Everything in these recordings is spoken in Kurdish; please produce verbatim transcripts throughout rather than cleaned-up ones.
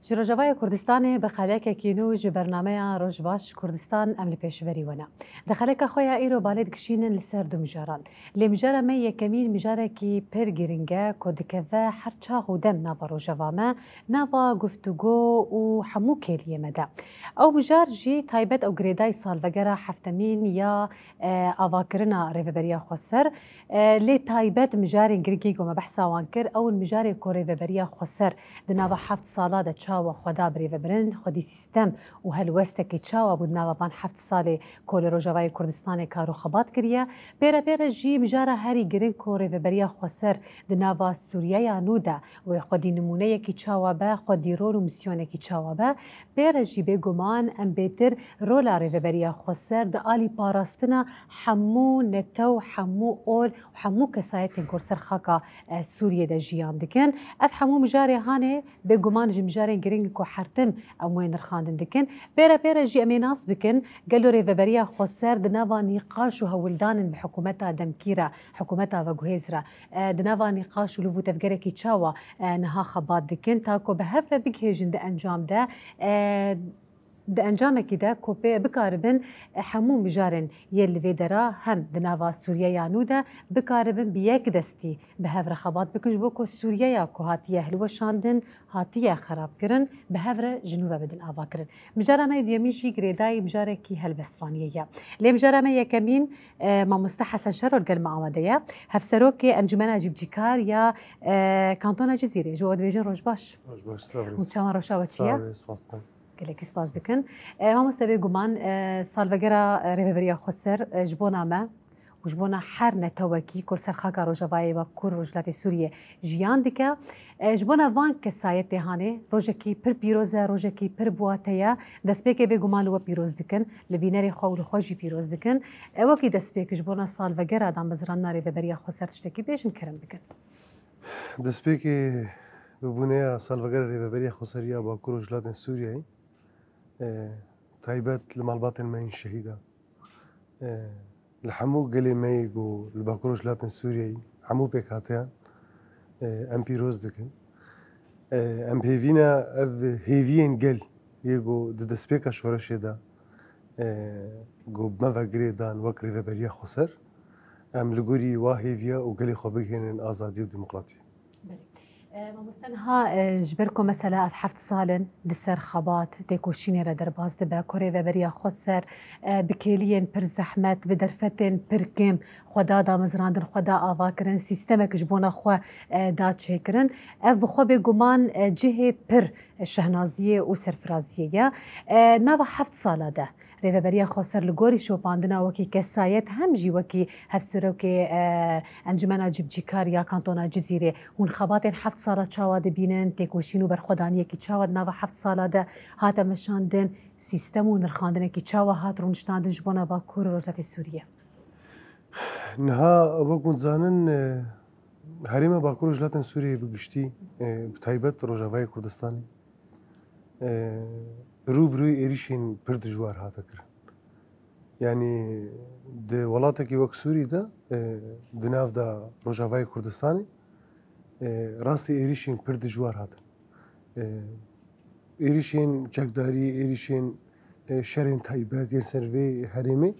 Ji Rojavayê Kurdistanê bi xelekekî nû ji bernameya Roj Baş Kurdistan em li pêşberî we ne. Di xeleka xwe ya îro balê dikişînin li ser du mijaran. Lê mijara me yekemîn mijarekî pir girîng e ku dikeve her çax û dem nava rojeva me, nava guftûgo û hemû kêliyê me de. Ew mijar jî taybet ew girêdayî salvegera heftemîn ya, e, avakirina Rêveberiya Xweser. E, lê taybet mijarên girîngî ku me behsa wan kir, ew in mijarê ku Rêveberiya Xweser di nava heft sala de çawa xwe da bi rêvebirin, xwedî sîstem û helwestekî çawa bû di nava van heft salê ku li Rojavayê Kurdistanê kar û xebat kiriye. Pê re pê re jî mijara herî giring ku Rêveberiya Xweser di nava Sûriyeya nû de wê xwedî nimûneyekî çawa be, xwedî rol û misyonekî çawa be. Pê re jî bêguman em bêtir rola Rêveberiya Xweser di alî parastina hemû netew, hemû ol û hemû kesayetên ku li ser xaka, e, Sûriyê de jiyan dikin. Ev hemû mijarê hanê bêguman ji mijarên giring ku her tim em wê nirxandin dikin. Pê re pê re jî em ê nas bikin, gelo Rêveberiya Xweser di nava nîqaş û hewldanên bi hikûmeta demkî re, hikûmeta veguhêz re, e, di nava nîqaş û liv û tevgerekî çawa, e, niha xebat dikin, ta ku bi hev re bigihêjin di encam de, e, di encamekî de ku pê bikaribin, e, hemû mijarên yên li vê dera hem di nava Sûriyeya nû de bikaribin bi yek destî bi hev re xebat bikin, ji bo ku Sûriyeya ku hatiye hilweşandin, hatiye xerabkirin, bi hev re ji nû ve bidin avakirin. Mijara me yê duyemîn jî girêdayî mijarekî helbestvaniyê ye. Lê mijara me yekemîn, e, mamoste Hesen Şero li gel me amade ye. Hevserokê Encûmena Cîbicîkar ya, e, Kantona Cizîrê. Ji we dibêjin roj baş. Roj baş, sağ ol. Hûn çawan, rewşa we çi ye? Sağ ol, spas dikim. Gelekî spas dikin. E, mamoste, bêguman, e, salvegera, e, Rêveberiya Xweser, e, ji bona me û ji bona her netewekî ku li ser xaka Rojavayê Bakur Rojhilatê Sûriyê jiyan dike, e, ji bona van kesayetê hanê rojekî pir pîroz e, rojekî pir bi wate ye. Destpêkê bêguman li we pîroz dikin, li bînerê xwe û li xwe jî pîroz dikin. E, wekî destpêk ji bona salvegera damezrandina Rêveberiya Xweser tiştekî bêjin, kerem bikin. Destpêkê bibûneya salvegera Rêveberiya Xweser ya Bakur Rojhilatên Sûriyeyê, e, taybet li malbatên me yên şehîdan, e, li hemû gelê me yê ku li Bakur Rojhilatên Sûriyeyê, hemû pêkhateyan, e, em pîroz dikin. E, em hêvî ne ev hêviyên gel yê ku di destpêka şoreşê de, e, ku bi me ve girê dan wek Rêveberiya Xweser, em li gorî wa hêviya û gelê xwe bigihênin azadî û demokratiyê. Belê. E, mamoste, niha, e, ji ber ku mesela ev heft sal in di ser xebat, têkoşînê re derbas dibe, ku Rêveberiya Xweser, e, bi kêliyên pir zehmet, bi derfetên pir kêm xwe da damezrandin, xwe da avakirin, sîstemek ji bona xwe, e, da çêkirin. Ev bi xwe bêguman, e, cihê pir şehnaziyê û serfiraziyê ye. E, nava heft sala de Rêveberiya Xweser li gorî şopandina wekî kesayet hem jî wekî hevserokê, e, Encûmena Cîbicîkar ya Kantona Cizîrê, hûn xebatên heft sala çawa dibînin, têkoşîn û berxwedaniyekî çawa di nava heft sala de hate meşandin, sîstem û nirxandinekî çawa hat rûniştandin ji bona Bakur û Rojhilatê Sûriyê? Niha, wek hûn dizanin, e, herêma Bakur û Rojhilatên Sûriyeyê bi giştî, e, bi taybet Rojavayê Kurdistanê, e, rû bi rûyê êrîşên pir dijwar hate kirin. Yanî di welatekî wek Sûrî de, e, di nav de Rojavayê Kurdistanê, e, rastî êrîşên pir dijwar hatin. E, êrîşên çekdarî, êrîşên, e, şerên taybet yên ser vê herêmê,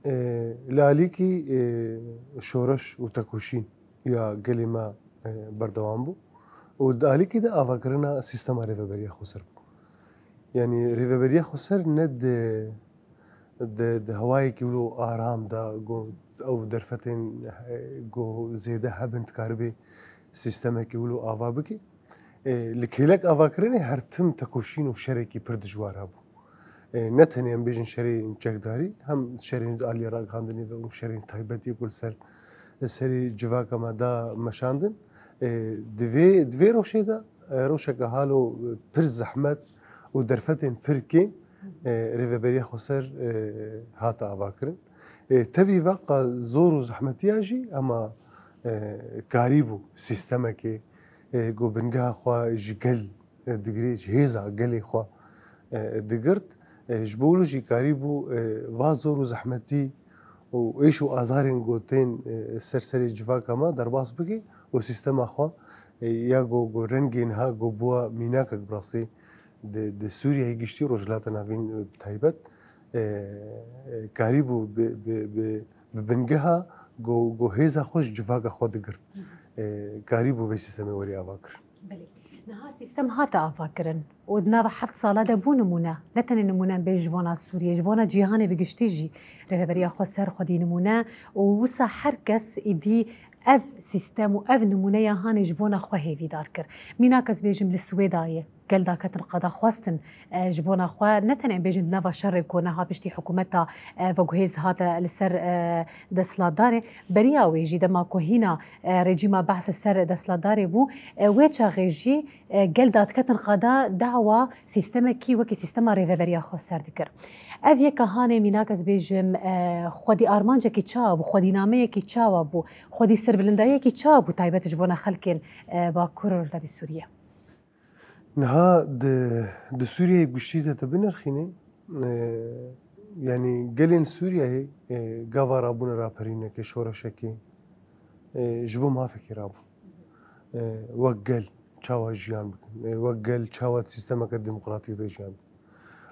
e, li alîkî, e, şoreş û tekoşîn ya gelê me, e, berdewam bû û di alîkî de avakirina sîstema Rêveberiya Xweser bû. Yanî Rêveberiya Xweser ne di, di, di hewayekî wilo aram de, ku ew derfetên, e, ku zêde hebin, dikaribê sîstemekî wilo ava bike. E, li kêlek avakirinê her tim tekoşîn û şerekî pir dijwar hebû. E, ne tenê em bêjin şerê çekdarî, hem şerên aliyê ragihandinê ve û şerên taybetî ku li ser, li serê civaka me da meşandin. E, di vê, di vê rewşê de, e, rewşeke halo, e, pir zehmet û derfetên pir kêm, e, Rêveberiya Xweser, e, hate avakirin. E, tevî veqa zor û zehmetiya jî, ema, e, karîbû sîstemekê, e, ku bingeha xwe ji gel, e, digirê, ji hêza gelê xwe, e, digirt. E, ji bo wilo jî karîbû, e, va zor û zehmetî û êş û azarên ku tên, e, ser serê civaka me derbas bike û sîstema xwe, E, ya go, go rengê niha go bûa mînakek bi rastî di, di Sûriyeyê giştî, Rojhilata Navîn, e, bi taybet, e, e, karîbû bi, bi, bi, bi bingeha go, go hêza xwe ji civaka xwe digirt. E, karîbû vê sîstemê werî ava kirin. Belê. Niha sîstem hate avakirin û di nava heft sala de bû nimûne. Ne tenê nimûne em bêjin ji bona Sûriyê, ji bona cîhanê bi giştî jî Rêveberiya Xweser xwedî nimûne û wisa her kes êdî ev sîstem û ev nimûneya hanê ji bona xwe hêvîdar kir. Mînak ez bêjim li Swêdayê gel daketin qada xwestin, e, ji bona xwe ne tenê em bêjin di nava şerê ku niha piştî hikûmeta, e, veguhêz hate li ser, e, desthilatdarê. Beriya wê jî dema ku hîna, e, rejîma Behs li ser desthilatdarê bû, e, wê çaxê jî, e, gel dadiketin qada dawa sîstemekî wekî sîstema Rêveberiya Xweser dikir. Ev yeka hanê mînak ez bêjim, e, xwedî armancekî çawa bû, xwedî nameyekî çawa bû, xwedî serbilindayiyekî çawa bû taybet ji bona xelkên, e, Bakur û Rojhilatê Sûriyê? Niha di, di Sûriyeyê bi giştî de tu binirxînî, e, yanî gelên Sûriyeyê, e, gava rabûne raperînekê, şoreşekê, e, ji bo mafekê rabûn. E, wek gel çawa jiyan bikin, e, wek gel çawa di sîstemeke demokratîk de jiyan bikin.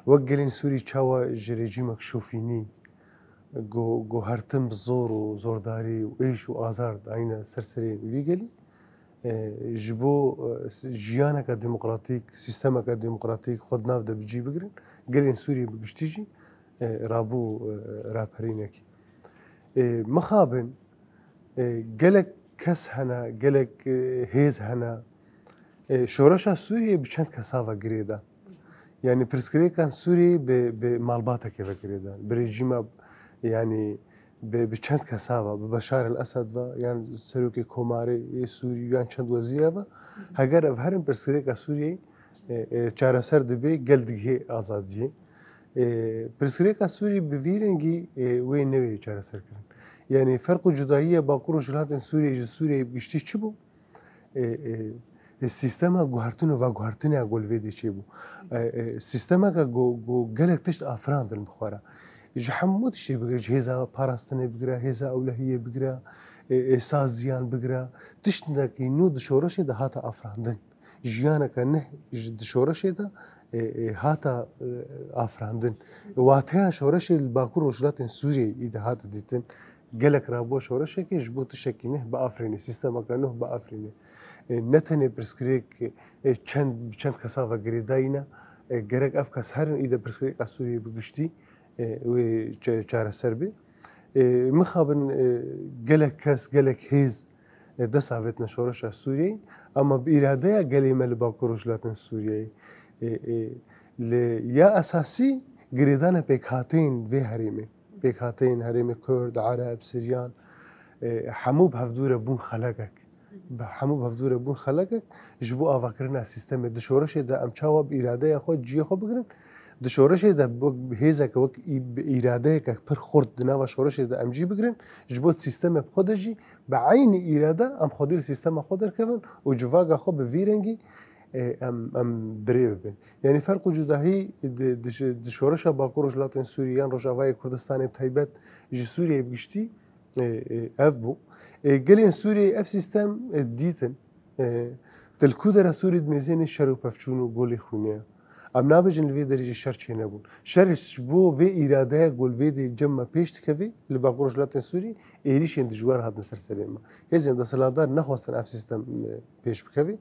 Wek gelên Sûrî çawa ji rejîmek şofînî, go, go her tim bi zor û zordarî û êş û azar dayîne ser serê vî gelî, e, ji bo, e, s-, jiyaneke demokratîk, sîstemeke demokratîk xwe di nav de bi cî bigirin, gelên Sûriyê bi giştî jî, e, rabû, e, raperînekê. E, mixabin, e, gelek kes hene, gelek, e, hêz hene. E, şoreşa Sûriyê bi çend kesa ve girêdan. Yanî pirsgirêkan Sûriyê bi, bi malbateke ve girêdan. Bi rejîma, yanî bi, bi çend kesa ve, bi Beşar el Esed ve, yan serokê komarê yê Sûrî, yan çend wezîre ve. Heger ev herin pirsgirêka Sûriyê, e, e, çareser dibe, gel digihê azadiyê. E, pirsgirêka Sûrî bi vî rengî, e, wê newê çareser kirin. Yanî ferq û cudayiya Bakur û Rojhilatên Sûriyê ji Sûriyeyê bi giştî çi bû? E, e, e, sîstema guhertin û veguhertinê ya ku li vê dê çêbû. E, e, sîstemeke ku, ku gelek tişt afirandin bi xwe re. Ji hemû tiştê bigire, ji hêza parastinê bigire, hêza ewlehiyê bigire, e, e, saziyan bigire. Tiştekî nû di şoreşê de hate afirandin. Jiyaneke neh ji, di şoreşê de, e, e, hata, e, afirandin. Wateya şoreşê li Bakur Rojhilatên Sûriyeyê î de hate dîtin. Gelek rabû şoreşekê ji bo tiştekî neh biafirîne, sîstemeke nû biafirîne. E, ne tenê pirsgirêk, e, çend, bi çend kesa ve girêdayî ne, e, gerek ev kes herin î de pirsgirêka Sûriyeyê bi giştî, e, wê çe-, çareser bê. E, mixabin, e, gelek kes, gelek hêz, e, dest avêtine şoreşa Sûriyeyê, ama bi îradeya gelê me li Bakur Rojhilatên Sûriyeyê, e, e, li ya esasî girêdana pêkhateyên vê herêmê, pêkhateyên herêmê Kurd, Ereb, Siryan, e, hemû bi hevdû re bûn xelekek. Bi hemû bi hevdû re bûn xelekek ji bo avakirina sîstemê. Di şoreşê de em çawa bi îradeya xwe cihê xwe bigirin? Di şoreşê de bi hêzeke wek î-, bi îradeyeke pir xurt di nava şoreşê de em cî bigirin, ji bo sîstemê bi xwe de jî bi eynî îrade em xwedî li sîstema xwe derkevin û civaka xwe bi vî rengî, e, em, em birê bibin. Yanî ferq û cudahî di, di, di şoreşa Bakur Rojhilatên Sûriyê yan Rojavayê Kurdistanê bi taybet ji Sûriyeyê bi giştî, e, e, ev bû. E, gelên Sûriyê ev sîstem, e, dîtin. E, tu li ku dera Sûriyê dimêzênî şer û pevçûn û golê xwînê ye. Em nabêjin li vê derê jî şer çênebûn. Şer ji bo vê îradeya ku li vê dê cem me pêş dikevê, li Bakur Rojhilatên Sûriyê êrîşên dijwar hatin ser serê me. Hêzên desthilatdar nexwestin ev sîstem, e, pêş bikevê.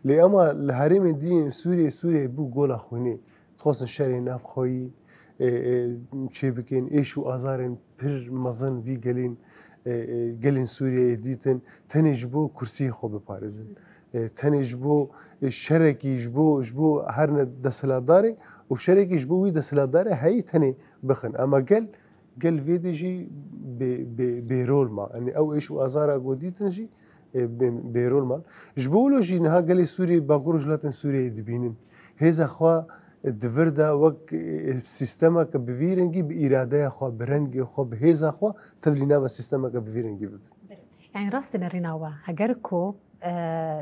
Lê ema li herêmên dî yên Sûriyê, Sûriyeyê bû gola xwînê. Dixwestin şerê navxweyî, e, e, çêbikin, êş û azarên pir mezin vî gelên, e, e, gelên Sûriyeyê dîtin, tenê ji bo kursiyê xwe biparêzin. E, tenê ji bo, e, şerekî, ji bo, ji bo herine desthilatdarê û şerekî ji bo wî desthilatdarê heyî tenê bixin. Ama gel, gel vê dê jî bê, bê, bêrol ma. Yanî ew êş û azara ku dîtin jî, e, bê, bêrol man. Ji bo wilo jî niha gelê Sûriyê, Bakur Rojhilatên Sûriyeyê dibînin. Hêza xwe di vir de wek, e, sîstemeke bi vî rengî, bi îradeya xwe, bi rengê xwe, bi hêza xwe tevlî nava sîstemeke bi vî rengî bibin. Belê. Yani rastî nerîna we, heger ku, e,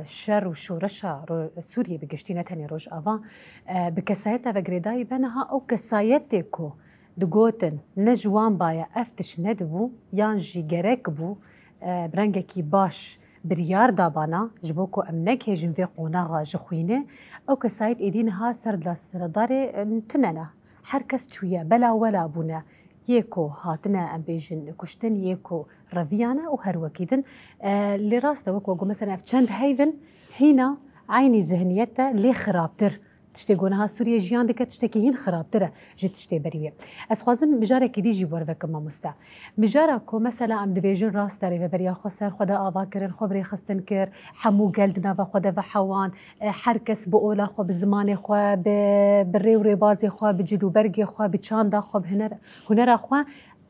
şer û şoreşa Ro-, Sûriyê bi giştî ne tenê Rojava, e, bi kesayeta ve girêdayî be niha ew kesayetê ku digotin ne ji wan baye ev tişt nedibû yan jî gerek bû, e, bi rengekî baş Biryar dabana ji bo ku em nekêjin vê qonaxa ji xwînê, ew kesayît êdî niha ser di desthilatdarê, em, tune ne. Her kes çûye, bela wela bûne. Yê ku hatine, em bêjin, kuştin, yê ku reviyane û her wekî din. E, lê rast e, wek we got, mesela ev çend heyv in, hîna eynî zihniyet e, lê xirabtir. Tiştê ku niha Sûriye jiyan dike, tiştekî hîn xirabtir e ji tiştê berî wê. Ez xwazim mijarekî dî jî bi we re vekim, mamoste. Mijara ku mesela em dibêjin rast e, Rêveberiya Xweser xwe de ava kirin, xwe bi rêxistin kir, hemû gel di nava xwe de ve hewan, e, her kes bi ola xwe, bi zimanê xwe, bi, bi rê û rêbazê xwe, bi cil û bergê xwe, bi çanda xwe, bi huner-, hunera xwe,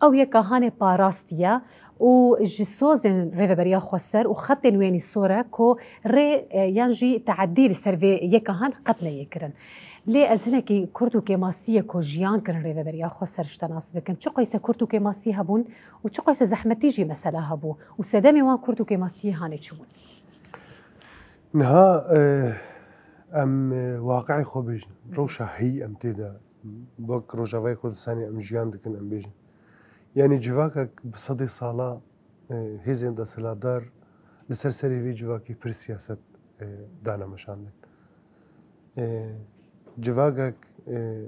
ew yeka hanê parastiye û ji sozên Rêveberiya Xweser û xetên wênî sor e ku rê, e, yan jî teedî li ser vê yeka han qet neyê kirin. Lê ez hinekî kurt û kêmasiyê ku jiyan kirin Rêveberiya Xweser ji te nas bikim. Çi qayse kurt û kêmasiyê hebûn û çi qayse zehmetî jî mesela hebû û sedemê wan kurt û kêmasiyê hanê çi bûn? Niha, e, em, e, waqi'ê xwe bêjin. Rewşa heyî em tê de, wek Rojavayê Kurdistanê em jiyan dikin, em bêjin. Yanî civakek bi sedê sala, e, hêzên desthilatdar li ser serê vê civakê pir siyaset, e, dane meşandin. E, civakek, e,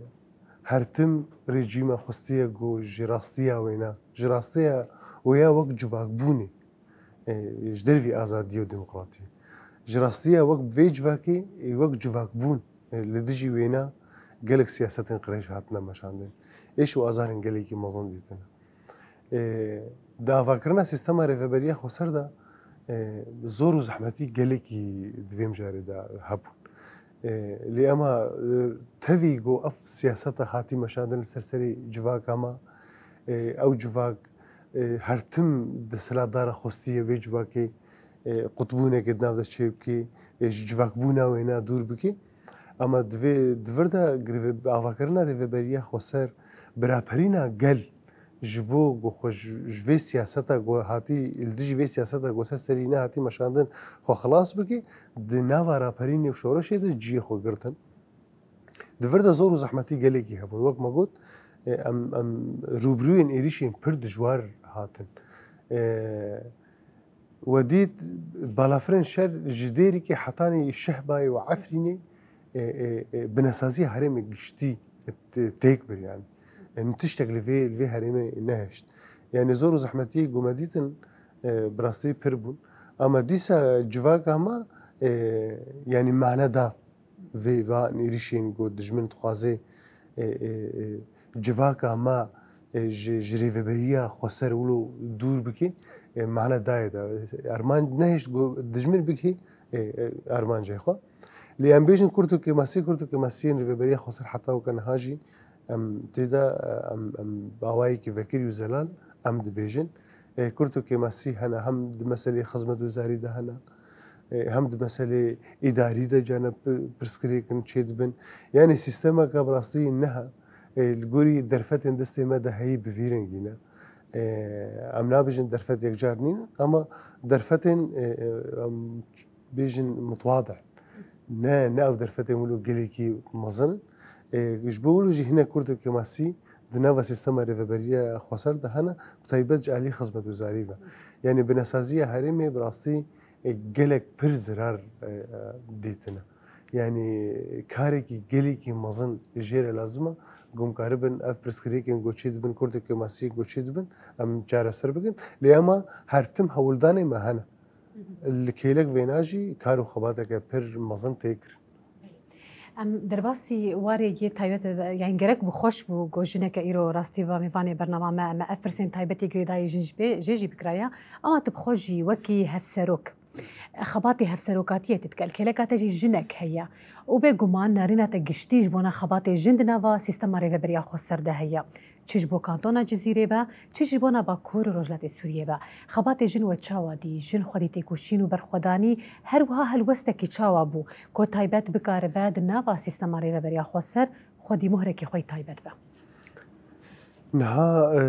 her tim rejîma xwestiye ku ji rastiya wêna, ji rastiya wêya wek civakbûnê, e, ji dervî azadiyê û demokratiyê. Ji rastiya wek vê civakê, e, wek civakbûn, e, li dijî wêna gelek siyasetên qirêj hatine meşandin. Êş û azarên gelekî mezin dîtine. E, di avakirina sîstema Rêveberiya Xweser de, e, zor û zehmetî gelekî di vê mijarê de hebûn. E, lê ema, e, tevî ku ev siyaseta hatî meşandin li ser serê civaka me, e, ew civak, e, her tim desthilatdara xwestiye vê civakê, e, qutbûnekê di nav de çêbikê, e, ji civakbûna wêna dûr bikê. Ema di vê, di vir de girve-, avakirina Rêveberiya Xweser, biraperîna gel ji bo ku xwe ji, ji vê siyaseta ku hatî, li dijî vê siyaseta ku ser serî nehatî meşandin xwe xilas bike, di nava raperînê û şoreşê de cihê xwe girtin. Di vir de zor û zehmetî gelekî hebûn. Wek me got, e, em, em rûbirûyên êrîşên pir dijwar hatin. E, We dît balafirên şer ji Dêrikê hetanî Şehbayê û Efrînê, e, e, e, binesaziya herêmê giştî te-, têk bir yani. E, tiştek li vê, li vê herêmê nehişt. Yani zor û zehmetiyê ku me dîtin, e, bi rastî pir bûn. Ama dîsa civaka me, e, yani mane da vê, van êrîşên ku dijmin dixwaze, e, e, e, civaka me, e, ji, ji rêveberiya xweser wilo dûr bike, e, mane dayê de. Armanc nehişt ku dijmin bike, e, e, armancê xwe. Lê em bêjin kurt û kêmasî, kurt û kêmasiyên rêveberiya xweser heta weke niha jî em tê de, e, em, em bi awayekî vekirî û zelal em dibêjin. E, kurt û kêmasî hene, hem di meselê xizmetguzarî de hene, e, hem di meselê îdarî de cane pi-, pirsgirêkin çê dibin. Yanî sîstemeke bi rastî niha, e, li gorî derfetên destê me de heyî bi vî rengî ne. E, em nabêjin derfet yekcar nîn, ama derfetên, e, e, em bêjin mutwade. Ne, ne ew derfetên wilo gelekî mezin in. E, ji bo wilo jî hinek kurt û kêmasî di nava sîstema rêveberiya xweser de hene, bi taybet ji alî xizmetguzarî ve. Yanî binesaziya herêmê bi rastî, e, gelek pir zirar, e, e, dîtine. Yanî karekî gelekî mezin jê re lazim e, ku em karibin ev pirsgirêkên ku çê dibin, kurt û kêmasiyên ku çê dibin, em çareser bikin. Lê ema her tim hewldanê me hene. Li kêlek vêna jî kar û xebateke pir mezin tê kirin. Em derbasî warê yê taybet, yani gerek bi xweş bû ku jineke îro rastî ba mêvanê bernama me, me ev pirsên taybetî girêdayî jin jî bê, jê jî bikiraya. Ama tu bi xwe jî wekî hevserok, xebatê hevserokatiyê te dike, li kêleka te jî jinek heye. Û bêguman nerîna te giştî ji bona xebatê jin di nava sîstema rêveberiya xweser de heye. Çi ji bo kantona Cizîrê be, çi ji bona Bakur û Rojhilatê Sûriyê be. Xebatê jin we çawa dî? Jin xwedî têkoşîn û berxwedanî, her wiha helwestekî çawa bû, ku taybet bikaribe di nava sîstema rêveberiya xweser xwedî mohrekî xwe yî taybet be? Niha, e,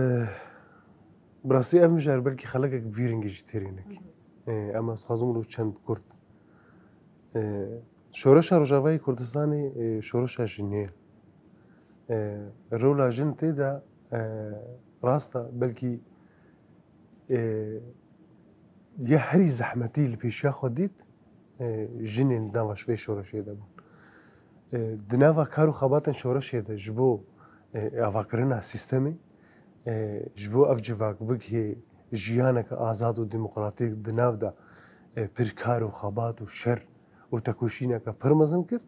bi rastî ev mijar belkî xelekek bi vî rengî jî têrê nekî. E, em ez dixwazim wilo çend bi kurt. E, Şoreşa Rojavayê Kurdistanê, e, şoreşa jinê ye. E, rola jin tê de, e, rast e, belkî, e, Ya herî zehmetî li pêşiya xwe dît, e, jinên di nava vê şoreşê de bûn. E, di nava kar û xebatên şoreşê de ji bo, e, avakirina sîstemê, e, ji bo ev civak bigihê jiyaneke azad û demokratîk di nav de, e, pir kar û xebat û şer û tekoşîneke pir mezin kir,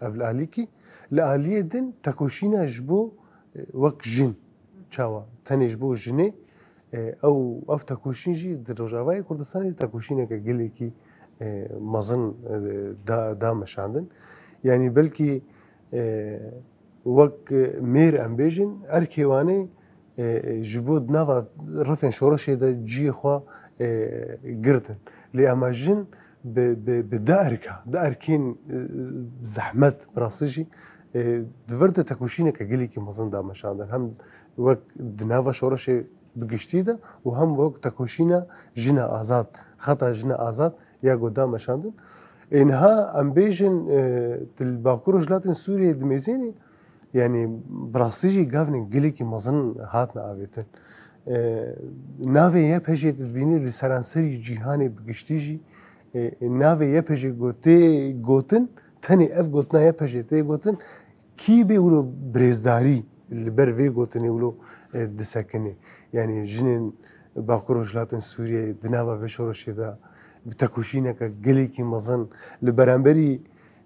ev li alîkî. Li aliyê din tekoşîna ji bo, e, wek jin, çawa, tenê ji bo jinê, e, ew, ev tekoşîn jî di Rojavayê Kurdistanê tekoşîneke gelekî, e, mezin, e, da, da meşandin. Yanî belkî, e, wek mêr em bêjin, erkê wan ê, e, ji bo di nava refên şoreşê de cihê xwe, e, girtin. Lê ema jin bi, bi, bi du erka, du erkên, e, zehmet, bi rastî jî, e, di vir de tekoşîneke gelekî mezin da meşandin. Hem wek di nava şoreşê bi giştî de û hem wek tekoşîna jina azad, xeta jina azad ya ku da meşandin. Ê niha em bêjin, e, di li Bakur Rojhilatên Sûriyeyê dimêzênî, yanî bi rastî jî gavnên gelekî mezin hatine avêtin. E, navê Y P J'ê tu dibînî li seranserî cîhanê bi giştî jî, e, navê Y P J'ê ku tê gotin, tenê ev gotina Y P J'ê tê gotin, kî bê wilo birêzdarî li ber vê gotinê wilo, e, disekine. Yanî jinên Bakur Rojhilatên Sûriyeyê di nava vê şoreşê de bi tekoşîneke gelekî mezin li beramberî,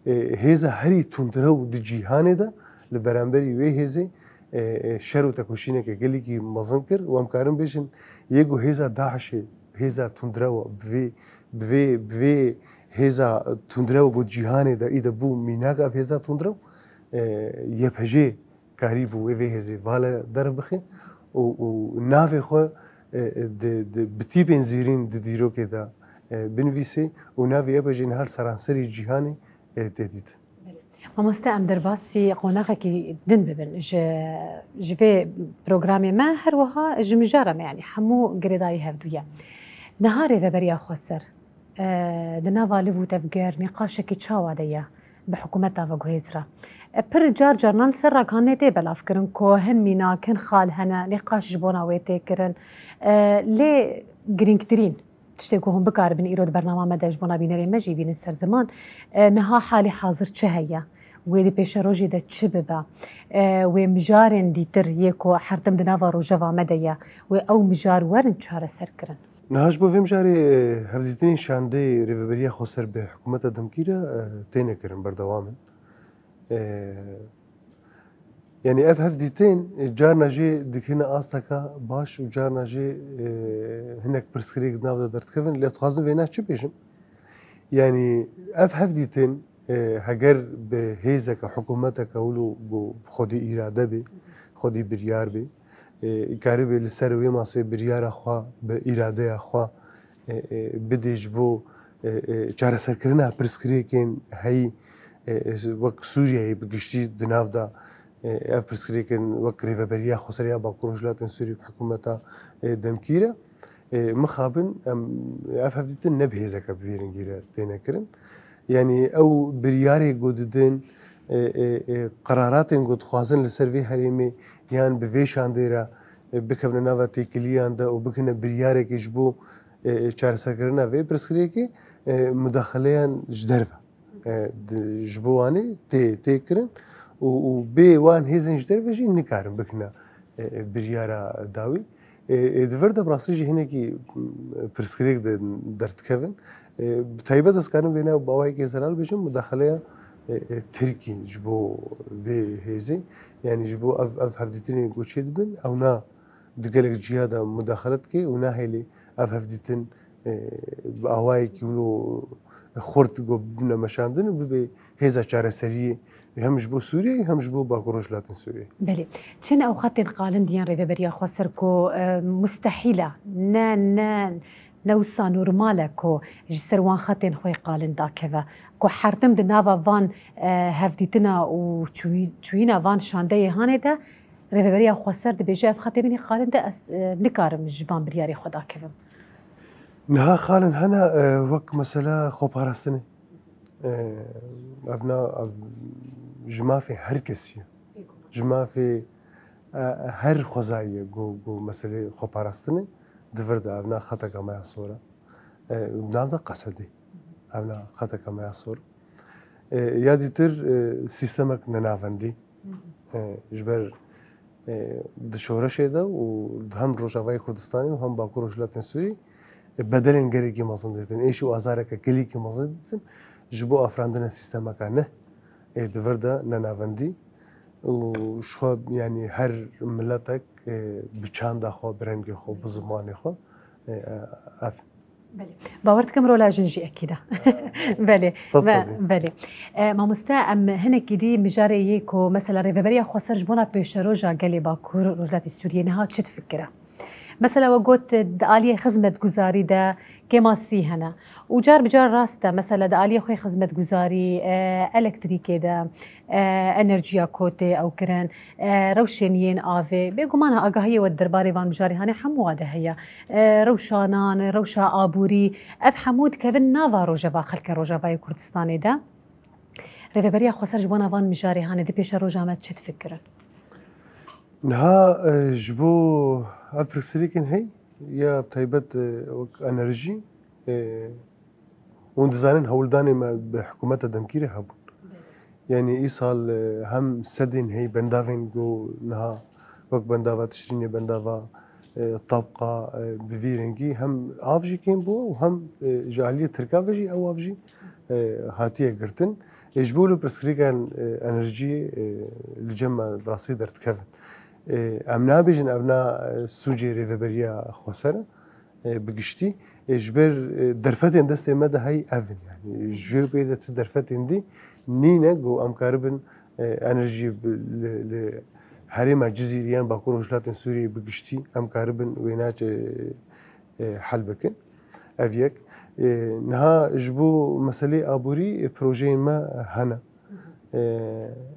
e, hêza herî tundrew di cîhanê de, li beramberî wê hêzê, e, e, şer û tekoşîneke gelekî mezin kir û em karin bêjin yê ku hêza DAIŞê, hêza tundrew bi vê, bi vê, bi vê hêza tundrew ku cîhanê de î de bû mînak ev hêza tundrew, e, Y P J karîbû wê vê hêzê vala derbixe û, û navê xwe, e, e, di, di, bi tîpên zêrîn di dîrokê de, e, binivîsê û navê Y P J'ê niha li seranserî cîhanê, e, tê dîtin. Mamoste, em derbasî qonaxekî din bibin. Ji, ji vê programê me her wiha ji mijara me, yanî hemû girêdayî hevdû ye. Niha Rêveberiya Xweser, e, di nava liv û tevger nîqaşekî çawa de ye bi hikûmeta veguhêz re? E, pir car carinan li ser ragihandinê tê belavkirin ku hin mînak, hin xal hene, nîqaş ji bona wê tê kirin. E, lê girîngtirîn tiştê ku hûn bikaribin îro di bernama me de ji bona bînerê me jî bînin ser ziman, e, niha halê hazir çi heye? Wê di pêşerojê de çi bibe? E, wê mijarên dîtir yê ku her tim di nava rojeva me de ye, wê ew mijar werin çareserkirin? Niha ji bo vê mijarê, e, hevdîtinên şandeyê Rêveberiya Xweser bi hikûmeta demkî re, e, têne kirin, berdewam in. E, Yanî ev hevdîtên, e, carna jê dikine asteka baş û carna jê, e, hinek pirsgirêk di nav de derdikevin. Lê dixwazim vêna çi bêjim? Yanî ev hevdîtên, e, heger bi hêzeke, hikûmeteke wilo ku xwedî îrade bê, xwedî biryar bê, e, karibê li ser wê masê biryara xwe bi îradeya xwe, e, e, bidê ji bo, e, e, çareserkirina pirsgirêkên heyî, e, e, wek Sûriyeyê bi giştî di nav de, e, ev pirsgirêkên wek Rêveberiya Xweser ya Bakur Rojhilatên Sûriyê bi hikûmeta, e, demkî re, e, mixabin em ev hevdîtin ne bi hêzeke bi vê rengî re têne kirin. Yanî ew biryarê ku didin, e, e, e, qeraratên ku dixwazin li ser vê herêmê yan bi vê şandê re, e, bikevine nava têkiliyan de û bikine biryarekê ji bo, e, e, çareserkirina vê pirsgirêkê, e, mudaxeleyan ji derve, e, di, ji bo wanê tê, tê kirin û, û bê wan hêzên ji derve jî nikarin bikine, e, e, biryara dawî. E, e, di vir de bi rastî jî hinekî, m, pirsgirêk de derdikevin. E, bi taybet ez karim vêna bi awayekê zelal bêjim, mudaxeleya, e, e, Tirkî ji bo vê hêzê, yanî ji bo ev, ev hevdîtinên ku çêdibin, ewna di gelek ciya de mudaxele dike û nahêlê ev hevdîtin, e, bi awayekî wilo xurt ku bibine meşandin û bibe hêza çareseriyê hem ji bo Sûriyeyê hem ji bo Bakur Rojhilatên Sûriyeyê. Belê. Çi ne ew xetên qalin diyen Rêveberiya Xweser ku, e, mustehîl e, ne, ne, ne wisa normal e ku ji ser wan xetên xwe yê qalin dakeve, ku her tim di nava van, e, hevdîtina û çûyî-, çûyîna van şandeyê hanê de Rêveberiya Xweser dibêje, ev xetê min ê qalin de ez, e, nikarim ji van biryarê xwe dakevim. Niha xalin hene, e, wek mesela xweparastinê. E, ev na, ev ji mafê her kesî ye. Ji mafê, e, her xwezayî ye ku, ku meselê xweparastinê di vir de, ev na xeteka me ya sor e. e, di nav de Qesedê. Ev na xeteke me ya sor. E, ya dîtir, e, sîstemek nenavendî. E, ji ber, e, di şoreşê de û hem Rojavayê Kurdistanê û hem Bakur Rojhilatên Sûrî, e, bedelên gelekî mezin didin. Êş û azareke gelekî mezin didin. Ji bo afirandina sîstemeka ne, e, di vir de nenavendî. Û şo, yanî her miletek, e, bi çanda xwe, bi rengê xwe, bi zimanê xwe, e, e, ev. Belê. Bawer dikim rola jin jî ekîd e. Belê. Sed Ve-, sedî. Belê. E, mamoste, em hinekî dî mijarê yê ku mesela Rêveberiya Xweser ji bona pêşeroja gelê Bakur Rojhilatê Sûriyê niha çi difikire? Mesela we got, di aliyê xizmetguzarî de kêmasî hene. Û car bi car rast e, mesela di aliyê xwe xizmetguzarî, e, elektrîkê de, e, enerjiya kotê ew kirin, e, rewşên yên avê. Bêguman agahiyê we di derbarê van mijarê hane hemû wa de heye. E, rewşa nan, rewşa aborî, ev hemû dikevin nava rojeva xelkê Rojavayê Kurdistanê de. Rêveberiya Xweser ji bona van mijarê hane di pêşeroja me çi difikirin? Niha, e, ji bo ev pirsgirêkên hey, ya taybet, e, wek enerjî, e, hûn dizanin hewldanê me bi hikûmeta demkî re hebûn. Belê. Yanî îsal, e, hem sedên hey bendavên ku niha wek bendava Tişrînê, bendava, e, Tabqa, e, bi vî rengî hem av jî kêm bû û hem, e, ji aliyê Tirka ve jî ew av jî, e, hatiye girtin. E, ji bo li pirsgirêkan, e, enerjiyê, e, li cem me bi rastî derdikevin. E, em nabêjin ev na, e, sûcê Rêveberiya Xweser e, e, bi giştî. E, ji ber, e, derfetên destê me de hey ev in. Yanî ji wê pê de ti derfetên dî nîne ku em karibin, e, enerjiyê bi, li, li herêma Cizîrê yan Bakur Rojhilatên Sûriyê bi giştî em karibin wêna, e, hel bikin. Ev yek. E, niha ji bo meselê aborî, e, projeyên me hene. E,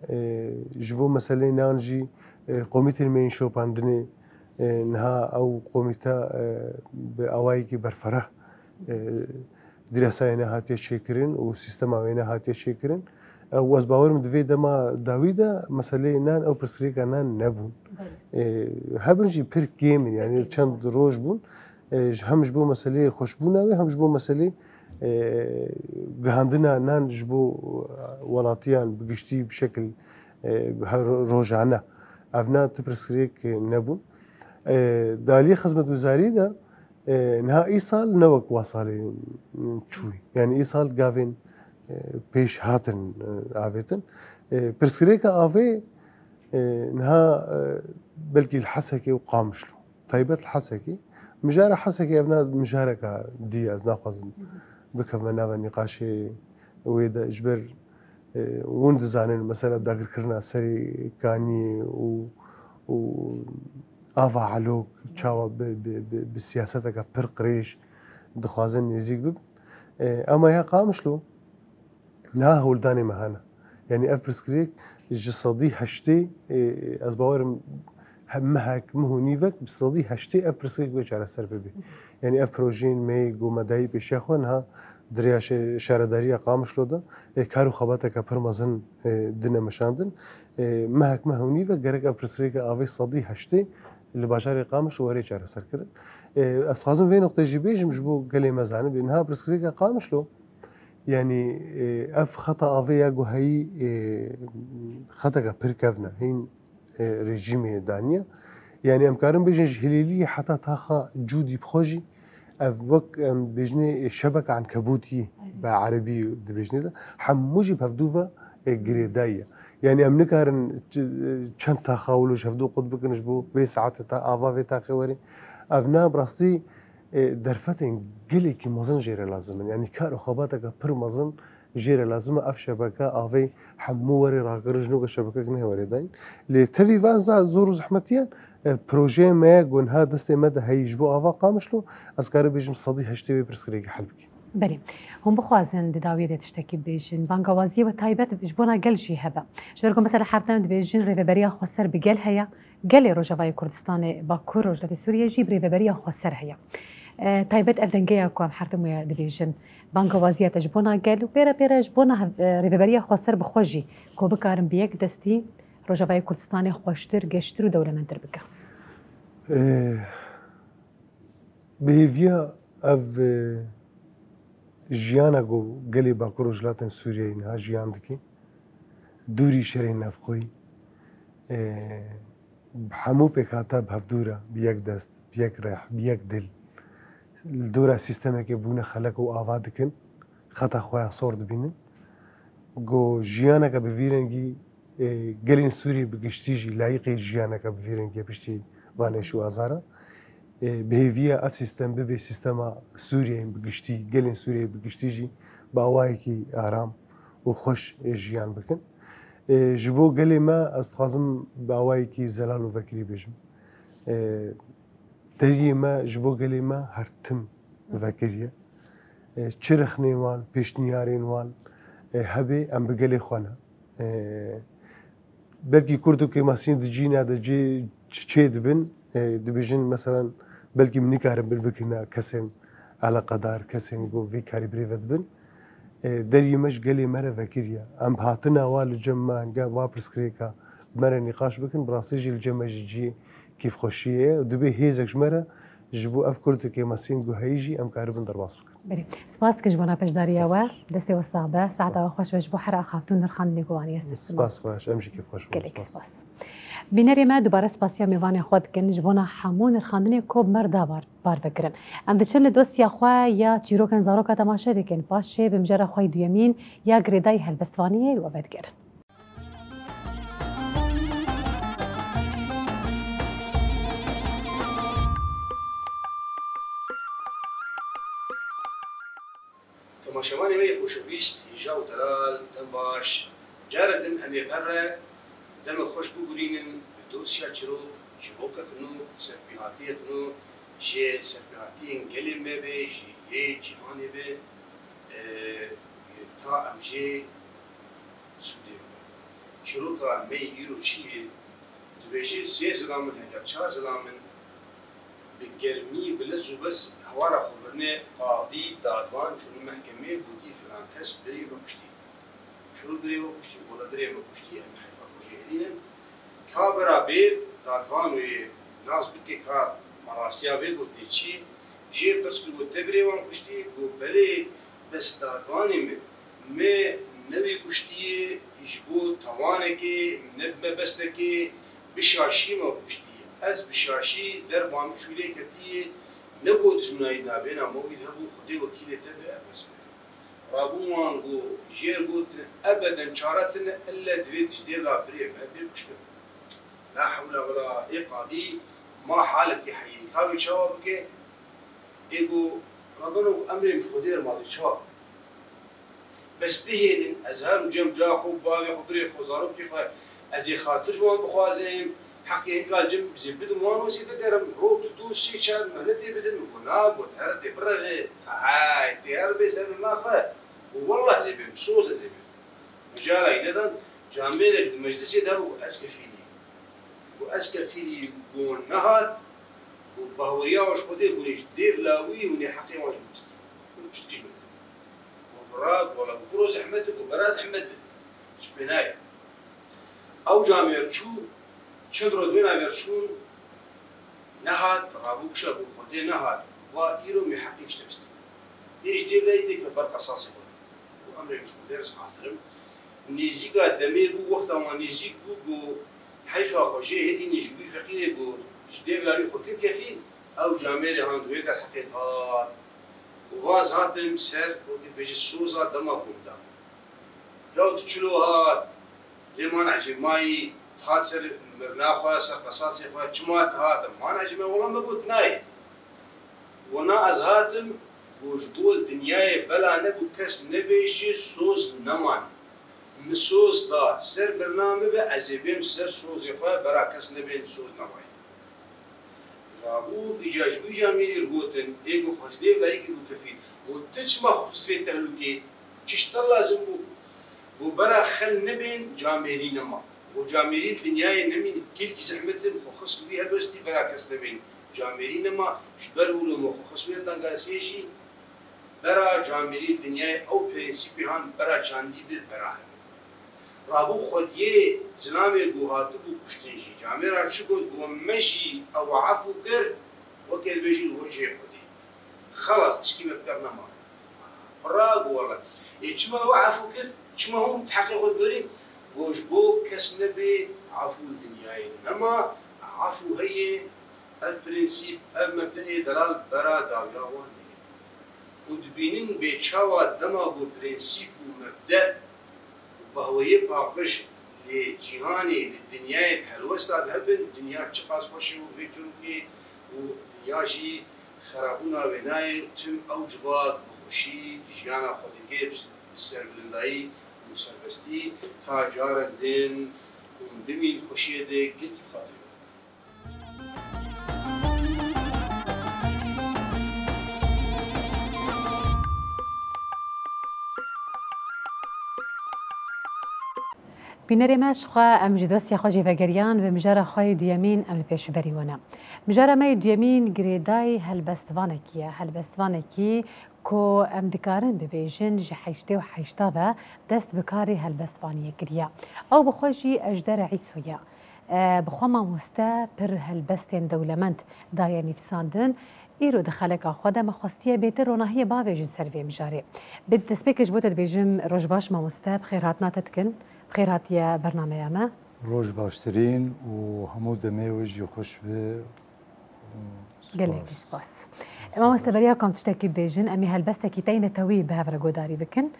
e, ji bo meselê nan jî, e, komîtên me yên şopandinê, e, niha ew komîte, e, bi awayekî berferah, e, dîrasayê ne hatiye çêkirin û sîstema wê ne hatiye çêkirin. E, û ez bawer im di vê dema dawî de meseleyê nan ew pirsgirêka nan nebûn. Belê. E, hebin jî pir kêm in, yanî çend roj bûn. E, ji, hem ji bo meseleyê xweşbûna wê, hem ji bo meselê, e, gihandina nan ji bo, e, welatiyan bi giştî bi şekil, e, her rojane. Ev na ti pirsgirêk nebûn. E, di aliyê xizmetguzarî de, e, niha îsal ne wek wa salê çûyî. Yanî îsal gavên, e, pêş hatin, e, avêtin. E, pirsgirêka avê, e, niha, e, belkî li Hesekê û Qamişlo. Taybet li Hesekê. Mijara Hesekê ev na mijareka dî ye, ez naxwazim bikevime nava nîqaşê wê de, ji ber, e, hûn dizanin, mesela dagirkirina serê kaniyê û, û ava Elok çawa bi, bi, bi, bi siyaseteke pir qirêj dixwazin nêzîk bibin. E, ema ya Qamişlo, niha hewldanê me hene. Yanî ev pirsgirêk ji sedî heştê, e, ez bawer im he-, mehek, meh û nîvek bi sedî heştê ev pirsgirêk bê çareser bibe. Yanî ev projeyên me yê ku me dayî pêşiya xwe niha di rêya şe-, şaredariya Qamişlo de, e, kar û xebateke pir mezin, e, dine meşandin. E, mehek, meh û nîvek gerek ev pirsgirêka avê sedî heştê li bajarê Qamişlo were çareserkirin. E, ez dixwazim vê noqtê jî bêjim ji bo gelê me zanibê. Niha pirsgirêka Qamişlo, Yanî, e, ev xeta avê ya ku heyî, e, xeteke pir kevn e, hîn, e, rejîmê daniye. Yanî em karin bêjin ji Hilêliyê heta taxa Cûdî bi xwe jî ev wek em bêjinê, e, şebeke ankebûtî be erebî dibêjinê de hemû jî bi hevdû ve, e, girêdayî ye. Yanî em nikarin ç-, çend taxa wilo ji hevdû qut bikin ji bo vê saetê ta ava vê taxê werê. Ev na bi rastî e, derfetên gelekî mezin jê re lazim in. Yanî kar û xebateke pir mezin jê re lazim e. Ev şebeke avê hemû werê rakirin, ji nû ke şebekek nehê werê dayîn. Lê tevî van za-, zor û zehmetiyan, e, projeyê me ye, ku niha destê me de heyî ji bo ava Qamişlo, ez karim bêjim sedî heştê wê pirsgirêkê hel bike. Belê. Hûn bixwazin di dawiyê de tiştekî bibêjin. Bangawaziyê we taybet ji bona gel jî hebe. Ji ber ku mesela her dem dibêjin rêveberiya xweser bi gel heye. Gelê Rojavayê Kurdistanê, Bakur Rojhilatê Sûriyê jî bi rêveberiya xweser heye. E, taybet ev dengeya ku em her tim wê dibêjin, bangewaziya te ji bona gel û pê re pê re ji bona hev-, e, rêveberiya xweser bi xwe jî ku bikarin bi yek destî Rojavayê Kurdistanê xweştir, geştir û dewlemendtir bike. E, Bi hêviya ev, e, Jiyana ku gelê Bakur Rojhilatên Sûriyeyê niha jiyan dike, dûrî şerên navxweyî, e, hemû pêkhate bi hevdû re, bi yek dest, bi yek rêh, bi yek dil, li dora sîstemekê bûne xelek û ava dikin, xeta xwe ya sor dibînin. Ku jiyaneke bi vî rengî, e, gelên Sûriyê bi giştî jî layîqê jiyaneke bi vî rengî ye piştî van êş û azara. E, bi hêviya ev sîstem bibe sîstema Sûriyeyên bi giştî, gelên Sûriyeyê bi giştî jî bi awayekî aram û xweş, e, jiyan bikin. E, ji bo gelê me ez dixwazim bi awayekî zelal û vekirî bêjim. E, Deriyê me ji bo gelê me her tim vekirî ye. E, çi rexnên wan, pêşniyarên wan, e, hebe, em bi gelê xwe ne. E, belkî Kurd û Kêmasîn di cîna de cê çi çê dibin, e, dibêjin, meselen, belkî min nikarin bir bikirina kesên eleqedar, kesên ku vê karî bi rê ve dibin. E, deriyê me ji gelê me re vekirî ye. Em hatina wa li cem me, henge va pirsgirêka bi me re nîqaş bikin, bi rastî jî li cem me jî cihê kêfxweşiyê ye. Û dibê hêzek ji me re ji bo ev Kurd û Kêmasîn ku heyî jî em karibin derbas bikin. Belê. Spas dikim ji bona beşdariya we. Spas. Destê we sax be. Saeta we xweş be ji bo her axaftin û nirxandinê ku anî ye ser me. Spas xweş. Em jî kêfxweş bûn. Gelek spas. Spas. Bînerê me dubare spasiya mêvanê xwe dikin ji bona hemû nirxandinê ku bi me re da bar, bar vekirin. Em diçin li dosya xwe ya çîrokên zaroka temaşe dikin. Paşê bi mijara xwe yê duyemîn ya girêdayî helbestvaniyê li we vedigerin. Temaşevanê me yê xoşewîst, hêja û delal, dem baş. Carek din em ê bi hev re demek xweş bigurînin bi dosya çîrok, çîrokek nû, serpêhatiyek nû, ji serpêhatiyên gelê me be, ji yê cîhanê be, e, ta em jê sûdê bibin. Çîroka me yê îro çi ye? Dibêje sê zilam in, heger çar zilam in, bi germî, bi lez û bez hewara xwe birine qadî, dadvan, çûne mehkemê, gotî filan kes birê me kuştî. Çûne birê me kuştî, gola birê me kuştî, em heyfa xwe jê hêlînin. Ka bira bê, dadvan wê nas bike ka me rastiya vê gotinê çi ye. Jê pirs kir, got, te birê wan kuştî? Got, belê, bes dadvanê min, me ne wî kuştiye, ji bo tawanekê, ne bi mebestekê, bi şaşî me kuştiye. Ez bi şaşî derba min çûlê ketiye, ne got ji min nayî nabêna me wî hebû, Xwedê wekîlê te be, ev bes be. Rabûn wan got, jêr got, ebeden çare tine, elle divê tu ji dêvla birê me bê kuştin. La hewla wela, ê qadî ma halekî heyîn, ka wê çawa bike? Ê got, Rebeno, got, emrê min ji Xwedê re ma dê çawa? Bes bihêlin, ez herim cem ca xwe, bavê xwe, birê xwe, zarokê xwe, ez ê xatir ji wan bixwazim, heqê hinka li cem zê bidim wan, wesê bigerim, rok, du, sê, çar mehnetê bidin. Min got, na, got, here tê bireve, hay, tê here bê ser min naxe. Got, wellah ez ê bêm, soz ez ê bêm. Mecala wî nedan, camêrek di meclisê de hebû, got, ez kefîlî. Got, ez kefîlî, got, nehat, got, bahweriya we ji Xwedê, hûn ê ji dêvla wî, hûn ê heqê wan ji min bistînin. Hûn çi dikî ji min bikin? Got, bira, got, wela, got, biro zehmet e, got, bera zehmet be. Çi pê nayê. Ew camêr çû, çend roj wê navêr çûn, nehat, rabû kişa got, Xwedê nehat, va îro min heqê ji te bistînim. Tê ji dêvla wî têke ber qesasê xwe de. Got, emrê min ji Xwedê re, ez hazir im. Nêzîka demê bû, wexta wan nêzîk bû, got, heyfa xwe jê hêlînin, ji wî feqîrê, got, ji dêvla wî xwe kir kefîl, ew camêrê hand wê derheqê dihat. Got, va ez hatim ser, wekî dibêje, soza dema ku min da. Ya tu çilo hat? Lê man ecêb mayî, tu hat ser mirina xwe, ser qesasê xwe, çima tu hat? Man ecêb me, wela me got nayê. Wina ez hatim, got, ji bo li dinyayê bela nebû, kes nebêjî soz neman. Min soz da, ser mirina min be, ez ê bêm ser sozê xwe, bera kes nebên soz nemayî. Rabû, îca ji wî camêrî re gotin, ê got, xwe ji dêvla wî kir bû kefîl. Got, tu çima xwe xist vê tehlûkê? Çi ji te lazim bû? Got, bera xel nebên, camêrî nema. Got, camêrî li dinyayê nemîn, gelkî zehmet in, xwe xist wî helbestî, bera kes nebên, camêrî nema. Ji ber wilo me xwe xist wê tengasiyê jî, bera camêrî li dinyayê ew prensîpê han, bera çandî bi, bera hebe. Rabû xwediyê zilamê ku hatibû kuştin jî camêra çi got, got, me jî ew efû kir, weke dibêjin wecihê Xwedê. Xelas, tişkî me bi kar nema. Ra got, wele, ê çima we efû kir? Çima hûn heqê xwe diborîn? Got, ji bo kes nebê efû li dinyayê nema, efû heye, ev prensîp, ev mebdeê delal bera dawiya wan neyê. Hûn dibînin bê çawa dema ku prensîp û mebde û bahweyê paqij lê cîhanê li dinyayê di helwesta de hebin, dinya çiqas xweş e û vê çirokê û dinya jî xerabûna wê nayê, tim ew civak bi xweşî jiyana xwe dike, bi serbilindayî û serbestî, ta carek din hûn bimîn xweşiyê de, gelkî bi xatirê we. Bînerê me, ji xwe em ji dostiya xwe jî vegeriyan, bi mijara xwe yê duyemîn em li pêşberî we ne. Mijara me yê duyemîn girêdayî helbestvanekî ye. Helbestvanekî ku em dikarin bibêjin ji heştê û heşta ve dest bi karê helbestvaniyê kiriye. Ew bi xwe jî Ejder Îso ye. E, bi xwe mamoste pir helbestên dewlemend daye nivîsandin. Îro di xeleka xwe de me xwestiye bêtir ronahiyê bavêjin ser vê mijarê. Bi destpêkê ji bo te dibêjim, roj baş mamoste, bi xêr hatina te dikin, bi xêr hatiye bernameya me. Roj baştirîn û hemû demê we jî xweş be. Gelekî spas. Spas. Mamoste, beriya ku em tiştekî bibêjin, em ê helbestekî teynetewî bi hev re godarî bikin.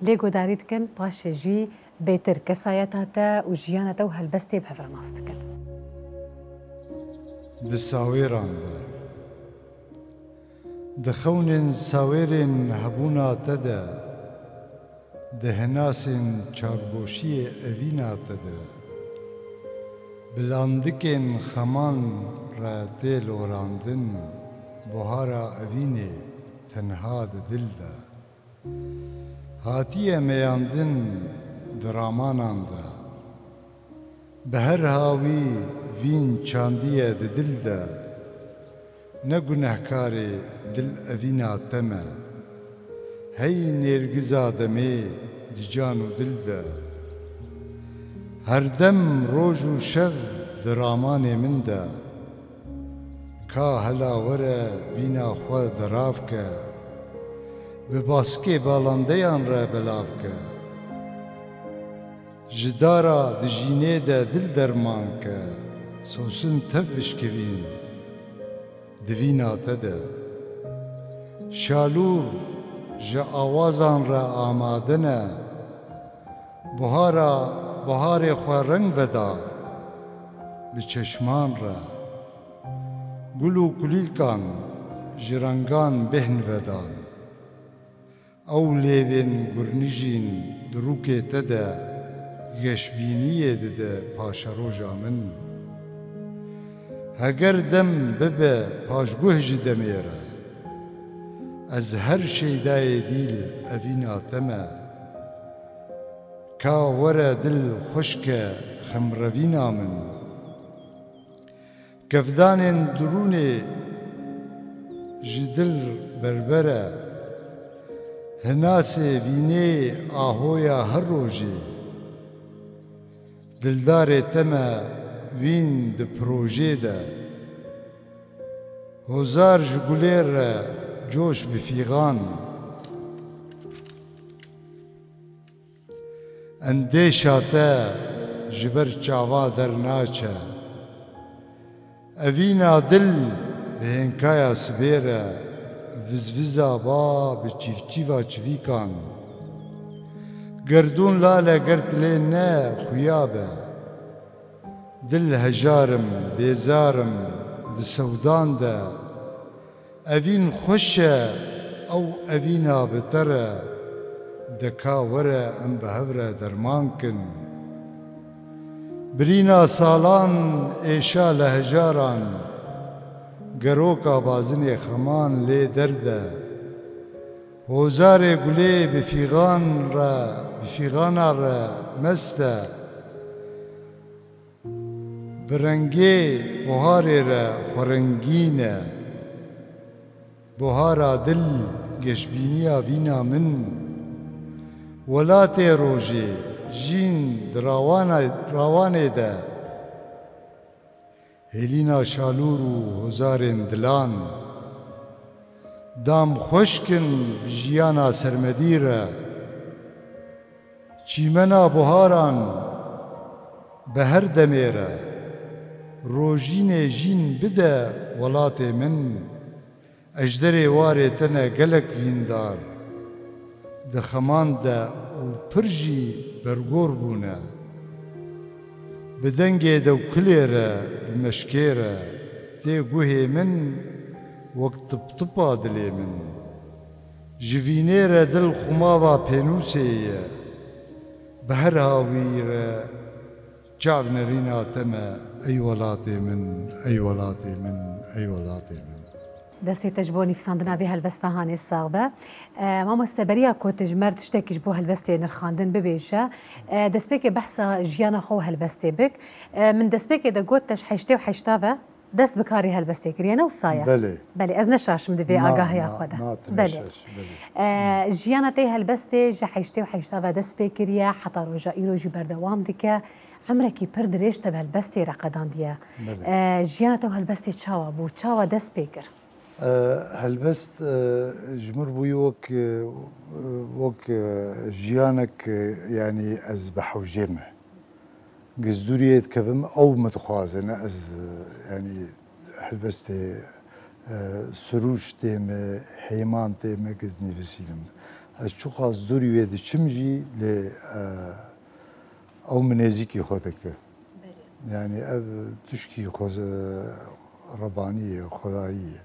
Lê godarî dikin, paşê jî bêtir kesayeta te û jiyana te û helbestê bi hev re nas dikin. Di sawêran de, di xewnên sawêrên hebûna te de, di hinasên çavgoşiyê evîna te de, bi landikên xeman re tê lorandin, buhara evînê tenha di dil de. Hatiye meyandin di ramanan de. Bi her hawî vîn çandiye di dil de. Ne gunehkarê dil evîna te me. Hey nêrgiza demê di can û dil de. Herdem roj û şev di ramanê min de. Ka hela were vîna xwe dirav ke, bi baskê balandeyan re belav ke. Ji dara dijînê de dil derman ke, sosin tev bişkivîn di vîna te de. Şalûr ji awazan re amade ne, buhara, buharê xwe reng veda bi çeşman re. Gul û kulîlkan ji rengan bêhn vedan. Ew lêvên gurnijîn di rûkê te de geşbîniyê dide paşeroja min. Heger dem bibe paşguh ji demê re, ez her şeydayê dîl evîna te me. Ka were dil xweş ke xemrevîna min. Kevdanên dirûnê ji dil berber e, hinasê vînê ahoya her rojê. Dildarê te me vîn di projê de, hozar ji gulê re coş bi fîxan. Endêşa te ji ber çava dernaçe. Evîna dil bi hênkaya sibê re vizviza ba bi çîvçîva çivîkan. Gerdûn lale ger tilê ne xuya be. Dil hejar im, bêzar im, di sewdan de. Evîn xweş e, ew evîna bi te re, de ka were em bi hev re derman kin. Birîna salan êşa li hejaran, geroka bazinê xeman lê derde. Hozarê gulê bi fîxan re, bi fîxana re mest e. Bi rengê buharê re xwerengîn e. Buhara dil geşbîniya vîna min. Welatê rojê jîn di rawana, rawanê de. Hêlîna şalûr û hozarên dilan. Dam xweşkin bi jiyana sermedî re, çîmena buharan bi her demê re, rojînê jîn bide welatê min, ejderê warê te ne gelek vîndar, di xeman de û pir jî bergor bûne. Bi dengê dewkilê re, bi meşkê re tê guhê min, wek tiptipa dilê min. Ji vînê re dil xumava pênûsê ye, bi her hawî re çav nerîna te me, ey welatê min, ey welatê min, ey welatê min. Destê te ji bo nivîsandina vê helbesta hanê sax be. E, mamoste, beriya ku tu ji me re tiştekî ji bo helbestê nirxandin bibêje, e, destpêkê behsa jiyana xwe û helbestê bik. E, min destpêkê de got te ji heştê û heşta ve dest bi karê helbestê kiriye, ne wisa ye? Belê. Belê, ez ne şaş im di vê Na, agahiya na, xwe de. Na, tu ne Belê. şaş, belê. E, jiyana te helbestê ji heştê û heşta ve dest pê kiriye, heta roja îro jî berdewam dike. Emrekî pir dirêj te bi helbestê re qedandiye. Belê. E, jiyana te û helbestê çawa bû? Çawa dest pê kir? E, helbest, e, ji mir bûyî wek, e, wek, e, jiyanek, e, yanî ez bi hewcê me. Gizdûriyê dikevim, ew min dixwaze, ne ez, e, yanî helbestê, e, sirûştê me, heymantê me giz nivîsînim. Ez çiqas dûrî wê diçim jî lê, e, ew min nêzîkî xwe dike. Belê. Yanî ev tişkî xwe, e, rebanî ye, xwedayî ye.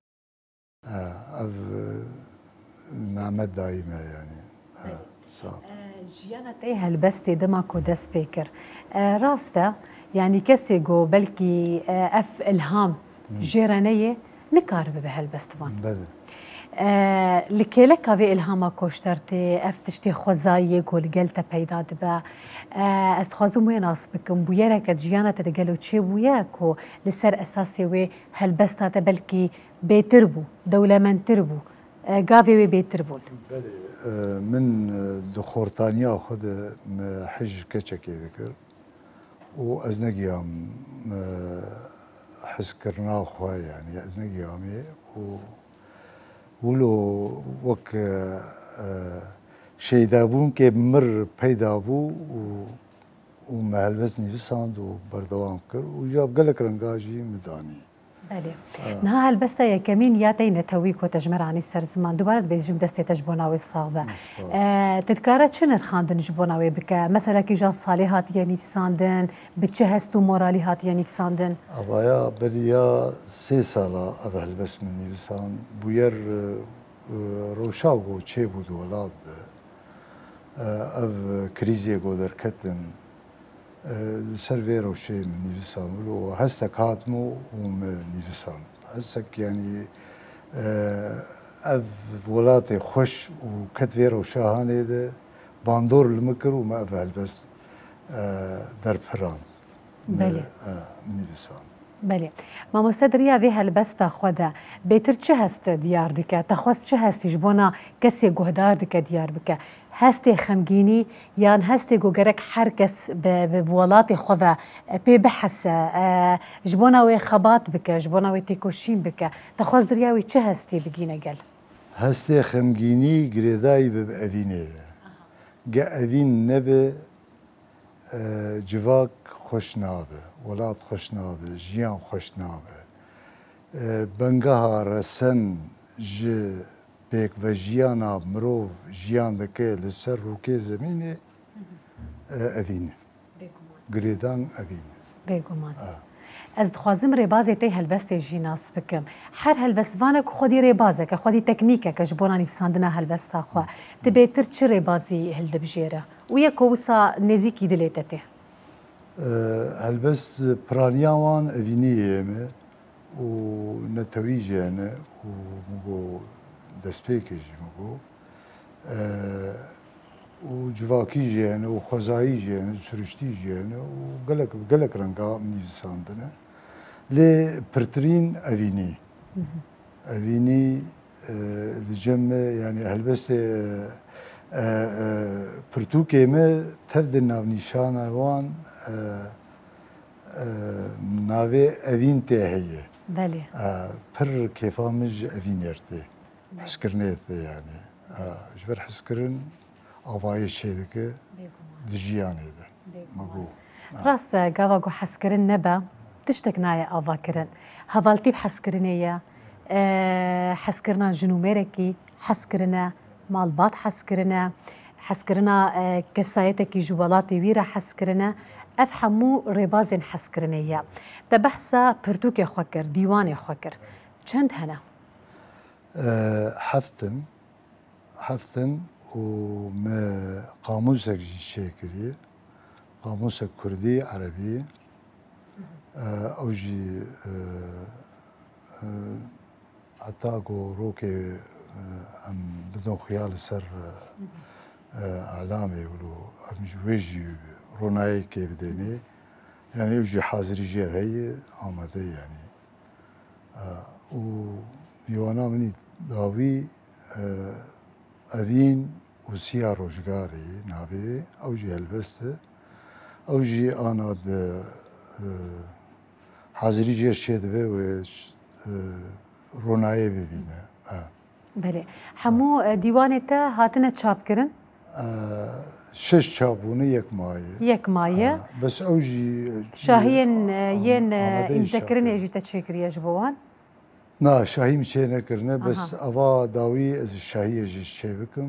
E, ev, e, name dayî me yanî. E, Belê. Sağ ol. E, jiyana te helbestê dema ku dest pê kir. E, rast e, yanî kesê ku belkî, e, ev ilham Hmm. jê re neyê, nikaribe be helbestvan. Belê. E, li kêleka vê ilhama koşter tê, ev tiştê xwezayiyê ku li gel te peyda dibe. E, ez dixwazim wê nas bikim, bûyereke di jiyana te de gelo çêbûye ku li ser esasê wê helbesta te belkî bêtir bû, dewlemendtir bû, e, gavê wê bêtir bûn. Belê, e, min, e, di xortaniya xwe de me hij ji keçekê dikir û ez negiyam, e, hizkirina xwe, yanî ez negiyamê û wilo wek, e, e, şeydabûnkê mir peyda bû û, û me helbest nivîsand û berdewam kir û ji ya bi gelek renga jî min danî. Belê. Ha. Niha helbesta yekemîn ya te yî netewî ku te ji me re anî ser ziman. Dubare dibêjim destê te ji bona wê sax be. Spas. E, tu dikare çi nirxandin ji bona wê bike? Mesela kîjan salê hatiye nivîsandin, bi çi hest û moralî hatiye nivîsandin? Avaya beriya sê sala ev helbest min nivîsand. Bûyer, e, e, rewşa ku çêbû di welat de, e, ev krîzê ku derketin, E, li ser vê rewşê min nivîsand wilo hestek hatimo û min nivîsand. Hestek, yanî, e, ev welatê xweş û ket vê rewşa hanê de bandor li min kir û min ev helbest, e, derpirand. Min, Belê. e, nivîsand. Belê. Mamoste, di riya vê helbesta xwe de bêtir çi hest diyar dike? Te xwest çi hestî ji bona kesê guhdar dike diyar bike? Hestê xemgînî yan hestê ku gerek her kes bi, bi, bi welatê xwe ve, e, pê bihese, e, ji bona wê xebat bike, ji bona wê têkoşîn bike? Te xwest di riya wê çi hestî bigîne gel? Hestê xemgînî girêdayî be bi evînê ve. Aha. Ge evîn nebe, e, civak xweş nabe, welat xweş nabe, jiyan xweş nabe. E, bengeha resen ji pêkvejiyana mirov jiyan dike li ser rûkê zemînê, e, evîn e. Bêguman. Girêdan evîn e. Bêguman. Ha. Ez dixwazim rêbazê tê helbestê jî nas bikim. Her helbestvanek xwedî rêbazek e, xwedî teknîkek e ji bona nivîsandina helbesta xwe. Hı. Tu bêtir çi rêbazî hildibijêre? Û yek ku wisa nêzîkî dilê te tê? E, helbest piraniya wan evînî yê me û netewî jî hene û min got destpêkê jî min got. E, û civakî jî hene û xwezayî jî hene, siruştî jî hene û gelek, gelek renga nivîsandine. Lê pirtirîn evînî. Hı hı. Evînî, e, li cem me, yanî helbestê, e, e, e, pirtûkê me tev di navnîşana wan, e, e, navê evîn tê heye. Belê. E, pir kêfa min ji evînê re tê. Hezkirinê te yani. Ha, ji ber hezkirin avayê çêdike di jiyanê de. Me got. Rast e, gava ku hezkirin nebe, tiştek nayê avakirin. Hevaltî bi hezkirinê ye. E, hezkirina jin û mêrekî hezkirin e, malbat hezkirin e, hezkirina, e, kesayetekî ji welatê wî re hezkirin e. Ev hemû rêbazên hezkirinê ye. Te behsa pirtûkê xwe kir, dîwanê xwe kir. Çend hene? E, heft in. Heft in û me qamûsek jî çêkiriye. Qamûsek kurdî, erebî. E, ew jî, e, e, heta ku rokê, e, em bidin xuya li ser, e, e, elamê wilo, em ji wê jî ronayekê bidênê. Yani ew jî hazirî jê re heye, amade ye yani. E, û dîwana min î dawî, e, Evîn û Siya Rojgarê navê wê, ew jî helbest e. Ew jî ana di, e, hazirî jê çêdibe wê, e, ronayê bibîne. E. Belê. Hemû, e, dîwanê te hatine çapkirin? E, şeş çap bûne, yek maye. Yek maye. E, bes ew jî, e, Şahiyên, e, am-, yên, e, amadeyî îmzekirinê çapkirin. Jî te çêkiriye ji bo wan? Na, şahî min çênekirine, bes ava dawî ez şahiyê jî çêbikim.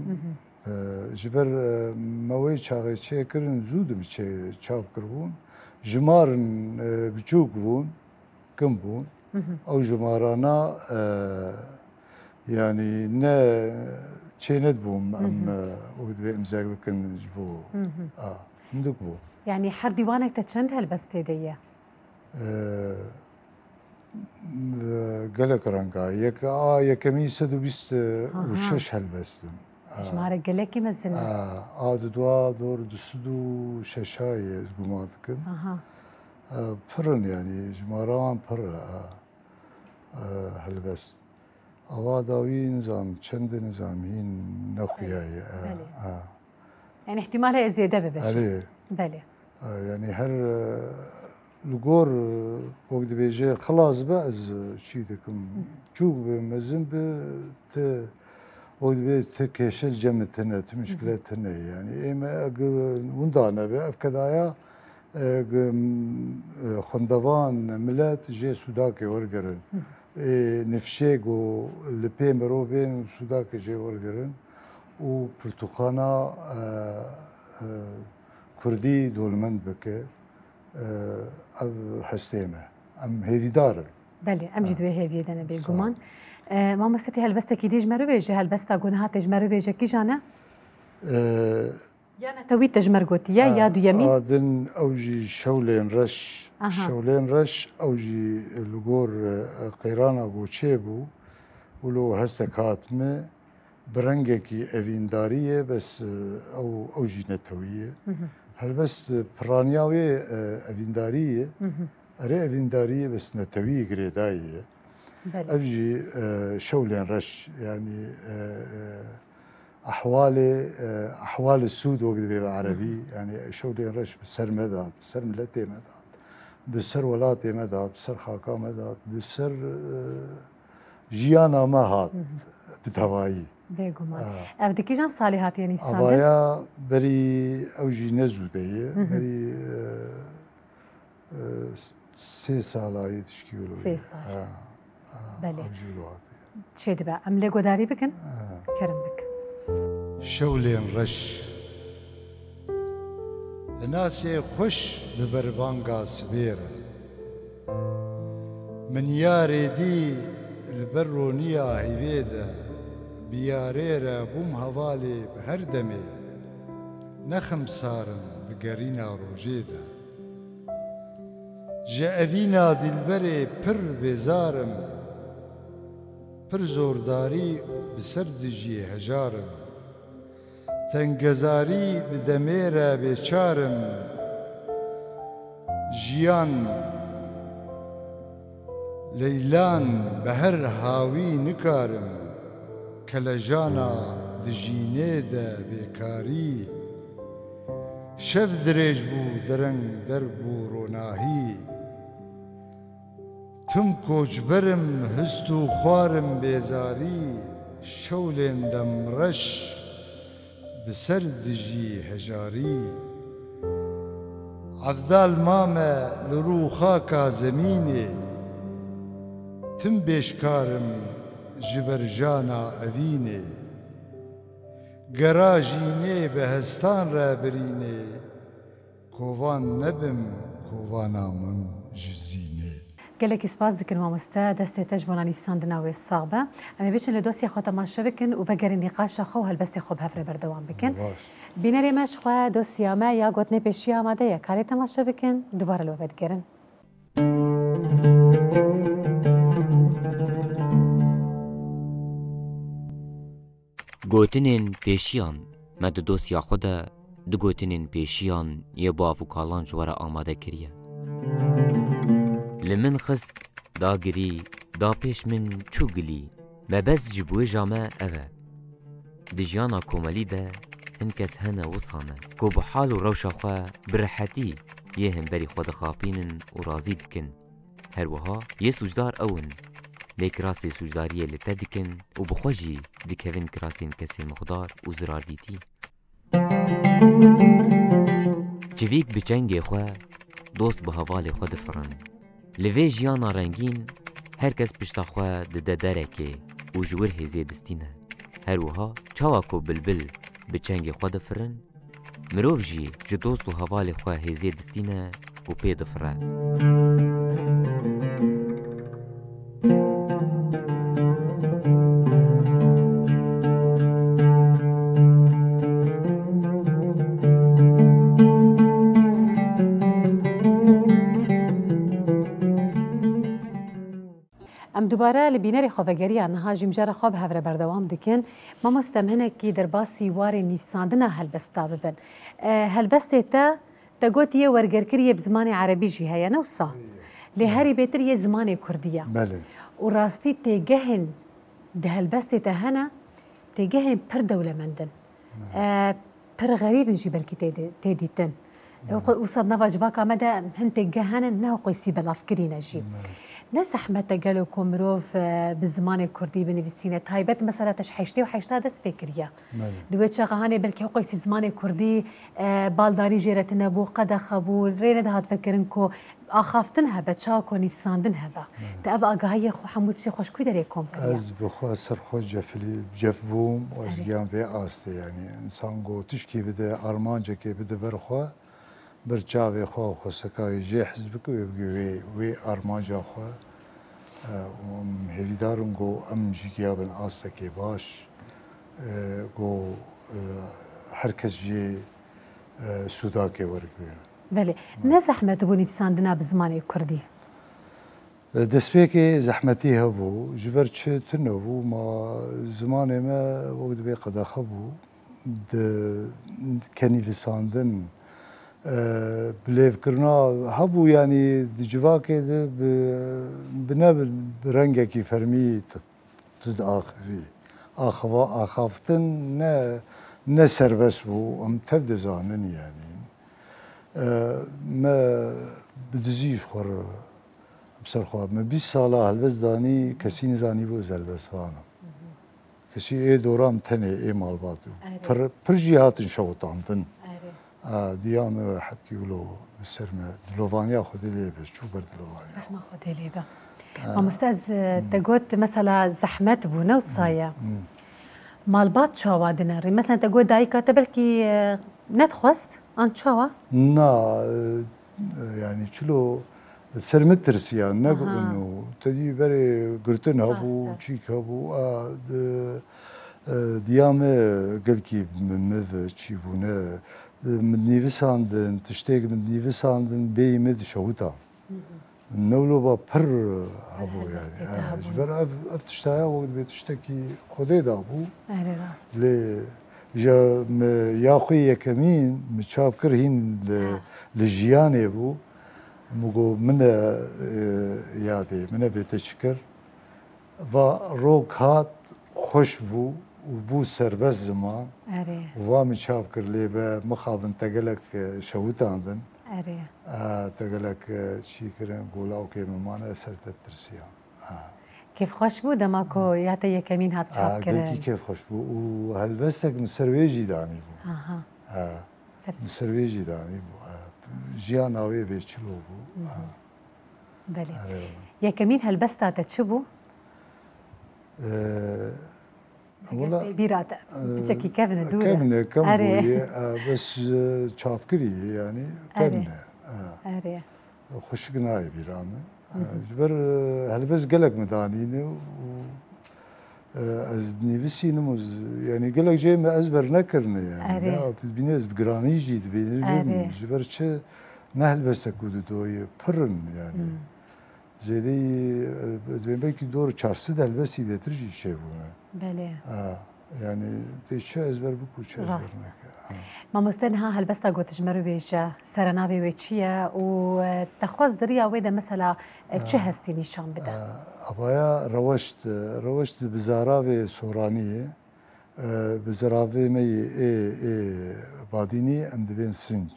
E, ji ber, e, me wê çaxê çêkirin, zû di min çê çap kiribûn. Jimarin, e, biçûk bûn, kim bûn. Ew jimarana, e, yanî ne çênedibûn em, e, wê divê imzek bikin ji bo. A, hindik bû. Yanî her dîwanek te çend helbest tê de ye? E, gelek renga. Yek, a yekemî sed û bîst û şeş helbest in. Jimare gelekî mezin e. A, a di dua dor du sed û şeş ye, ez guman dikim. Aha. E, pir in yani, jimara wan pir e, e, helbest. Ava dawî nizanim çend e, nizanim hîn nexuyaye. E, belê. E. Yani ihtimal heye zêde bibe jî. Erê. Belê. E, yani her, e, li gor, e, wek dibêje xilas be ez, e, çî dikim. Çûk be, mezin be, ti wek dibê ti kêşe li cem tine, ti muşkile tine. Yani ê me eg winda nebe, ev kedaya, e, g-, e, xwendevan milet jê sûdakê wergirin. Ê nifşê ku li pê mirovên sûdakê jê wergirin û pirtûkxana, e, e, kurdî dolmend bike, e, ev hestê me. Em hêvîdar in. Belê, em jî di wê hêviyê de ne bêguman. E, mamoste, tê helbestekî dî ji me re bêje, helbesta ku niha tê ji me re bêje kîjan e? E, Ya netewî te ji me re gotiye, ya duyemîn? A din ew jî Şewlên Reş. Aha. Şewlên Reş ew jî li gor, e, qeyrana Goçê bû. Wilo hestek hat me, bi rengekî evîndarî ye, bes, e, ew, ew jî netewî ye. Helbest, e, piraniya wê, e, evîndarî ye. Erê evîndarî ye, bes netewî girêdayî ye. Belê. Ev jî, e, Şewlên Reş, yanî, e, e, ehwalê, e, ehwalê sûd wek divê bi erebî, yanî Şewlên Reş bi ser me de hat, bi ser miletê me de hat, bi ser welatê me de hat, bi ser xaka me de hat, bi ser, e, jiyana me hat bi tevayî. Bêguman. Ha. Ev di kîjan salî hatiye nivîsandin? Avaya berî ew jî ne zû de ye. Berî, e, e, s-, sê sala yê tişkî wilo ye. Sê sal. Ha, ha, belê. Ev jî wilo hatiye. Çêdibe. Em lê guhdarî bikin. Ha. Kerem bik. Şewlên reş. Hinasê xweş bi berbanga sibê re. Min yarê dî li ber roniya hîvê de, bi yarê re bûm hevalê bi her demê, ne xemsar im di gerîna rojê de. Ji evîna dîlberê pir bêzar im, pir zordarî bi ser dijî hejar im. Tengezarî bi demê re bêçar im. Jiyan leylan bi her hawî nikarim. Kelejana dijînê de bêkarî. Şev dirêj bû, dereng der bû ronahî. Tim koçber im, hist û xwar im bêzarî. Şewlên demreş bi ser dijî hejarî. Evdal mame li rûxaka zemînê. Tim bêşkar im ji berjana evînê. Gera jînê bi hestan re birînê. Kovan nebim, kovana min ji zînê. Gelekî spas dikin mamoste, destê te ji bona nivîsandina wê sax be. Em ê biçin li dosya xwe temaşe bikin û vegerî nîqaşa xwe û helbestê xwe bi hev re berdewam bikin. Baş. Bînerê me ji xwe dosya me ya gotinê pêşî amade ye. Karê temaşe bikin, dubare li we vedigerin. Gotinên pêşiyan. Me di dosya xwe de du gotinên pêşiyan yê bav û kalan ji we re amade kiriye. Li min xist, da girî, da pêş min çû gilî. Mebest ji bûêja me ev e. Di jiyana komelî de hin kes hene wisa ne ku bi hal û rewşa xwe bi rehetî yê hemberî xwe dixapînin û razî dikin. Her wiha yê sûcdar ew in. Lê kirasê sûcdariyê li te dikin û bi xwe jî dikevin kirasên kesên mixdar û zirardîtî. Çivîk bi çengê xwe, dost bi hevalê xwe difirin. Li vê jiyana rengîn her kes pişta xwe dide derekê û ji wir hêzê distîne. Her wiha çawa ku bilbil bi çengê xwe difirin, mirov jî ji dost û hevalê xwe hêzê distîne û pê difire. Em dubare li bînerê xwe vegeriya niha jî mijara xwe bi hev re berdewam dikin. Mamoste, em hinekî derbasî warê nivîsandina helbesta bibin. E, helbestê te, te got yê wergerkirî yê bi zimanê erebî jî heye, ne wisa? Lê herî bêtir yê zimanê kurdî ye. Belê. Û rastî têgehên di helbestê te hene, têgehên pir dewlemend in. E, pir xerîb in jî belkî tê di-, tê dîtin. Wisa di nava civaka me de hin têgeh hene, ne hewqîsî belavkirî ne jî. Ne zehmet e gelo ku mirov, e, bi zimanê kurdî binivîsîne? Taybet mesela te ji heştê û heşta dest pê kiriye. Di wê çaxa hanê belkî hewqîsî zimanê kurdî, e, baldarî jê re tune bû, qedexe bû, rê nedihat vekirin ku axaftin hebe, çawa ku nivîsandin hebe. Te ev agahiyê xwe, hemû tiştê xwe ji ku derê kom kiriye? Ez bi xwe ser xwe cefilî, cef bûm û ez giyan vê astê, yanî însan ku tişkî bide, armancekê bide ber xwe, ber çavê xwe, xwestekayê jê hez bike, wê bigê wê, wê armanca xwe. E, û em hêvîdar in ku em jî giya bin astekê baş, e, ku, e, her kes jê, e, sûdakê werigire. Belê. Ne zehmet bû nivîsandina bi zimanê kurdî? E, destpêkê zehmetî hebû. Ji ber çi tune bû? Ma zimanê me wek dibê qedexe bû. Di kenivîsandin, e, bilêvkirina hebû, yanî di civakê de bi, bi ne bi, bi rengekî fermî t-, tu diaxivî. Axiva-, axaftin ne, ne serbest bû, em tev dizanin yanî. E, me bi dizî ji xwe re, bi ser xwe, me bîst sala helbest danî, kesî nizanîbû ez helbestvan im. Kesî ê dora min tenê ê malbat û pir, pir jî hatin şewitandin. A, diya me hepkî wilo bi ser me dilovaniya Xwedê lê be, çû ber dilovaniya. Rehma Xwedê lê be. Mamoste, ez, e, te got, mesela zehmet bû, ne wisa ye? Malbat çawa dinerî? Mesela te got dayika te belkî, e, nedixwest, an çawa? Na, e, yanî çilo ser min tirsiya, ne ku ino. Te dî berê girtin hebû, çîk hebû, a, di, e, diya me gelkî min, min ve çî bûne. Min nivîsandin, tiştêk min nivîsandin, bêyî min dişewita. Newloba pir hebû yanî. Ji ber ev, ev tiştaya wek dibê tiştekî Xwedê dabû. Erê rast. Lê ji me ya xwe yekemîn min çap kir hîn li, li jiyanê bû. Min got min e, e, yadê, min e bê te çi kir. Va rok hat xweş bû û bû serbest ziman. Erê. Û va min çap kir lê be mixabin te gelek, e, şewitandin. Erê. E, te gelek, e, çî kirin, golawkê min mane ser te tirsiya. E. Kêfxweş bû dema ku ya te yekemîn hat çap kirin. Gelkî kêfxweş bû û helbestek min ser wê jî danî bû. Aha. Ha. Min ser wê jî danî bû. Ha. Jiya navê bê çilo bû. Ha. Belê. Yekemîn helbesta te çi bû? Ee, Eger bêbîra te, e, piçekî kevne dûr e. Kevne, kem bûye, e, bes, e, çapkirî, yanî kevne. Erê. Xweşik nayê bîra min. E, ji ber, e, helbest gelek min danîne û, e, ez nivîsînim û z-, yanî gelek cihê me ezber nekirine yanî. Erê. Ne, tu dibînî ez bi giranî jî dibînim. Erê. Ji ber çi ne helbestek ku didoye, pir in yanî. Zêdeyî, e, ez bên belkî dor çar sed helbestî bêtir jî çêbûne. Belê. Ha, yanî tê çi ezber bikû, çi ezber neke. Ha. Mamoste, niha helbesta ku tu ji me re bêje, serenavê wê çi ye û, e, te xwest di riya wê de mesela, e, çi hestî nîşan bide? Ha, avaya reweşt, e, reweşt bi zaravê soranî ye. E, bi zaravê me yê ê, ê badînî em dibên sinc.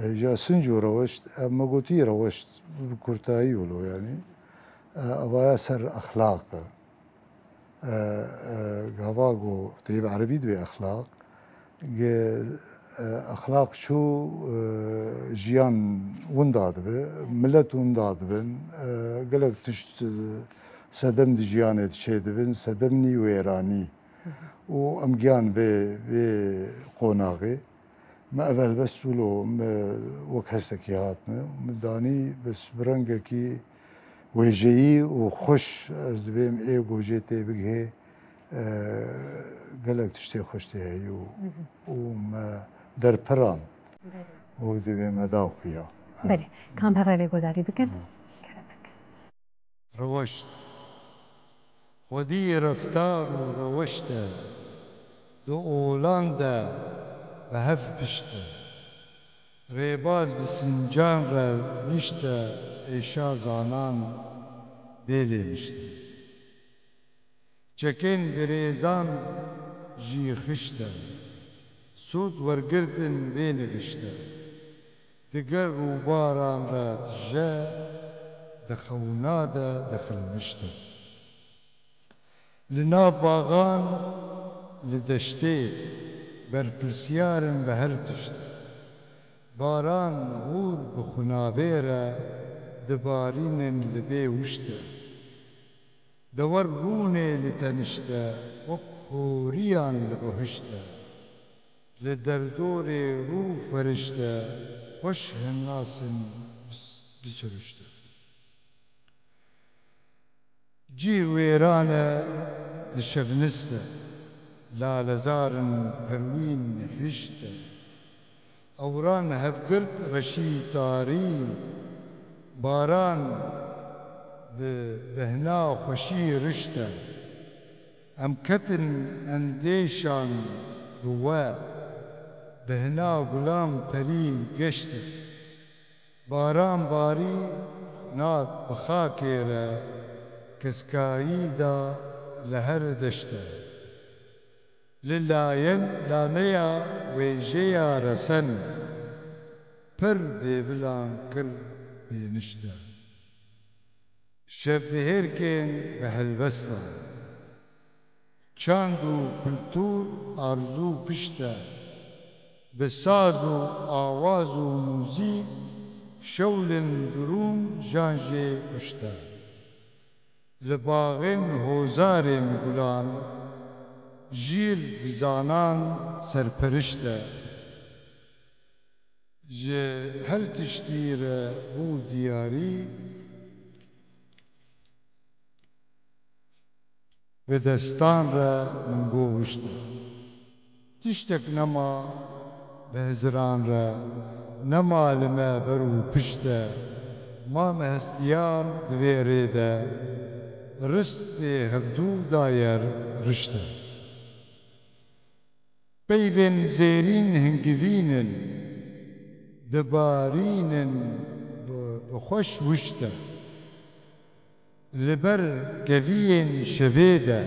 E, ya sinc û reweşt, e, me gotî reweşt, bi kurtayî wilo yanî. E, avaya ser exlaq e. E, e, gava go tê bi erebî dibê exlaq. Ge, e, exlaq çû, e, jiyan winda dibe, milet winda dibin, e, gelek tişt, e, sedem di jiyanê de çêdibin, sedem nî wêranî. Û em giyan vê, vê qonaxê. Me ev helbest wilo, me wek hestekî hat me. Me danî bes bi rengekî wêjeyî û xweş, ez dibêm ê gojê tê bigihê, e, gelek tiştê xweş tê heyî û, û me derpiran. Belê. Û divê me da xuya. Belê. Kam here lê guhdarî bikin? Kerem bikin. Reweşt. Xwedî reftar û reweşt e, di olan de bi hev pişt e. Rêbaz bi sincan re nişt e, êşa zanan bê lê mişt e. Çekên girêzan jî xişt e, sûd wergirtin vê nivişt e. Digel rûbaran re tije, di xewna de dixilmişt e. Li nav baxan, li deştê, berpirsiyar in bi her tişt. Baran hûr bi xunavê re dibarînin li bê wişt e. Dewer rûnê li tenişt e, wek horiyan li bihişt e. Li derdorê rû ferişt e, xweş hin nasin bis-, bisirişt e. Cî wêran e, di şevnist e, lalezar in perwîn hişt e. Ewran hevgirt reşî tarî, baran bi behna xweşî rişt e. Em ketin endêşan bi we, behna gulan perî geşt e. Baran barî, xunat bi xakê re, keskayî da li her deşt e. Li layen laneya wêjeya resen, pir bêvilan kir bênişt e. Şevbihêrkên bi helbestan, çand û kultûr arzû pişt e. Bi saz û awaz û muzîk şewlin durûn jan jê kuşt e. Li baxên hozarên gulan, jîr bi zanan serperişt e. Ji her tiştî re bû diyarî, bi destan re min govişt e. Tiştek nema bi hiziran re, nema li me ber û pişt e. Ma me hestiyan di vê rê de, rist bê hevdû dayer rişt e. Peyvên zêrîn hingivîn in, dibarînin bi, bi xweş wişt e. Li ber keviyên şevê de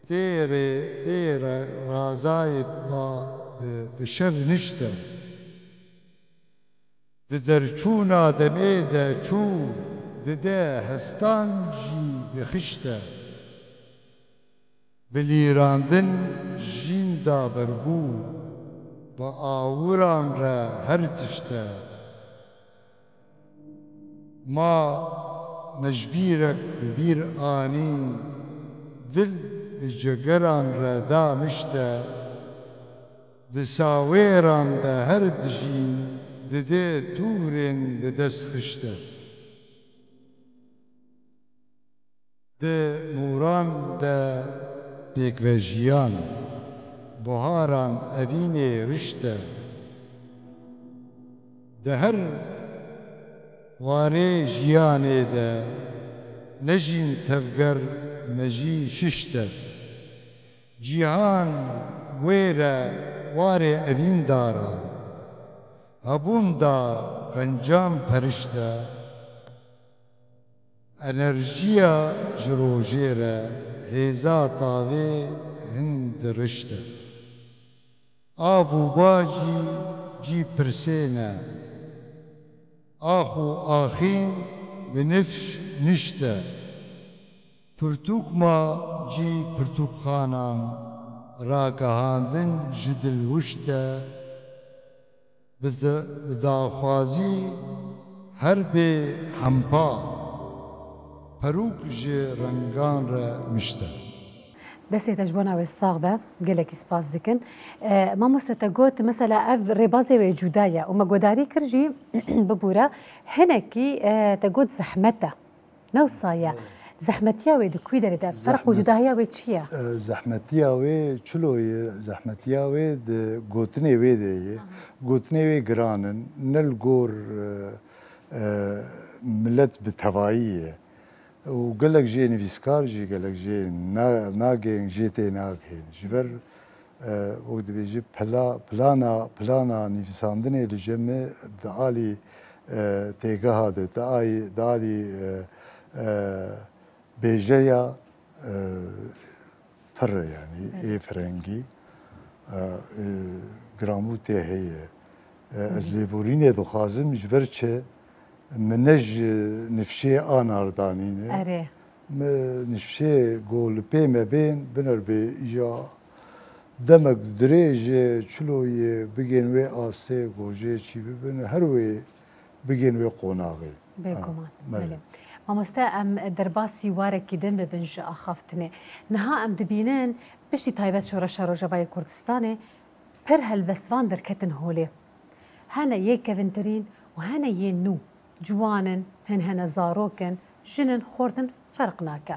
tê rê, tê re, razayê ma bi, bi şev nişt e. Di derçûna demê de çû, dide hestan jî bi xişt e. Bi lîrandin jîn da berbû, bi awiran re her tişt e. Ma me ji bîrek bi bîr anîn, dil bi cegeran re da mişt e. Di sawêran de her dijîn, dide tûrên bi dest xişt e. Di mûran de pêkvejiyan, buharan evînê rişt e. Di her warê jiyanê de, nejîn tevger mejî şişt e. Cîhan wê re warê evîndar e. Hebûn da qencan perişt e. Enerjiya ji rojê re hêza tavê hin dirişt e. Av û ba jî cî pirsê ne. Ax û axîn bi nifş nişt e. Pirtûkma cî pirtûkxanan ragihandin ji dil wişt e. Bi da-, bi daxwazî her bê hempa, perûk ji rengan re mişt e. Destê te ji bona wê sax be, gelekî spas dikin. E, mamoste, te got, mesela, ev rêbazê wê cuda ye û me guhdarî kir jî, bibûre, hinekî, e, te got zehmet e. Ne wisa ye? Evet. Zehmetiya wê di kû derê de, ferq û Zehmet- cudahiya wê çi ye? E, zehmetiya wê çilo ye? Zehmetiya wê di gotinê wê de ye. Aha. Gotinê wê giran in. Ne li gor, e, e, milet bi tevayî ye. Û gelek jê nivîskar jî, gelek jê na-, nagên, jê tê nagihên. Ji ber, e, wek dibêje, pla-, plana, plana nivîsandinê li cem me di alî, e, têgeha de, di alî, di alî, e, e, bêjeya, e, pir e, yanî, Evet. ê firengî, e, e, gramûtê heye. E, ez Hı hı. lêborînê dixwazim, ji ber çi? Min ne ji nifşê anar danîne. Erê. Me nifşê go li pê me bên, biner bê îja demek dirêj e, çilo ye, bigên wê asê, go jê çî bibin, her wê bigên wê qonaxê. Bêguman, Ha, belê. belê. Mamoste, em derbasî warekî din bibin ji axaftinê. Niha em dibînin, piştî taybet Şoreşa Rojavayê Kurdistanê, pir helbestvan derketin holê. Hene yê kevintirîn û hene yê nû. Ciwan in, hin hene zarok in, jin in, xort in, ferq nake.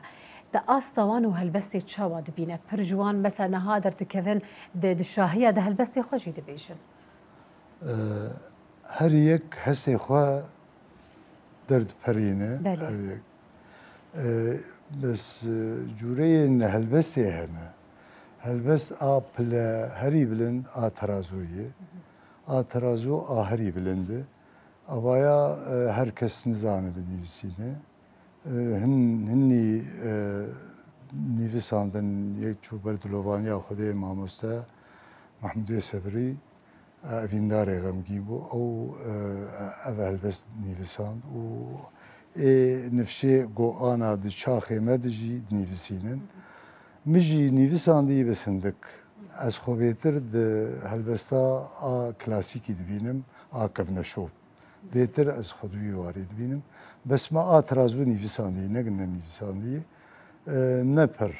Di asta wan û helbestê çawa dibîne? Pir ji wan, mesela, niha derdikevin, di, di şahiya de helbestê xwe jî dibêjin. E, her yek hestê xwe derdiperîne, Belê. ev yek. E, bes, e, cûreyên helbestê hene. Helbest a pile herî bilind a terazû ye. A terazû a herî bilind e. Avaya, e, her kes nizane binivîsîne. E, hin, hinî, e, nivîsandin yek çû ber dilovaniya Xwedê mamoste Mehmûdê Sebrî. Evîndarê xemgîn bû. Ew, e, ev helbest nivîsand û ê nifşê go ana di çaxê me de jî dinivîsînin. Min jî nivîsandî, bes hindik. Ez xwe bêtir di helbesta a klasîkî dibînim, a kevneşop. Bêtir ez xwe di wî warî dibînim. Bes me a tirazû nivîsandî, ne ne nivîsandî, e, ne pir.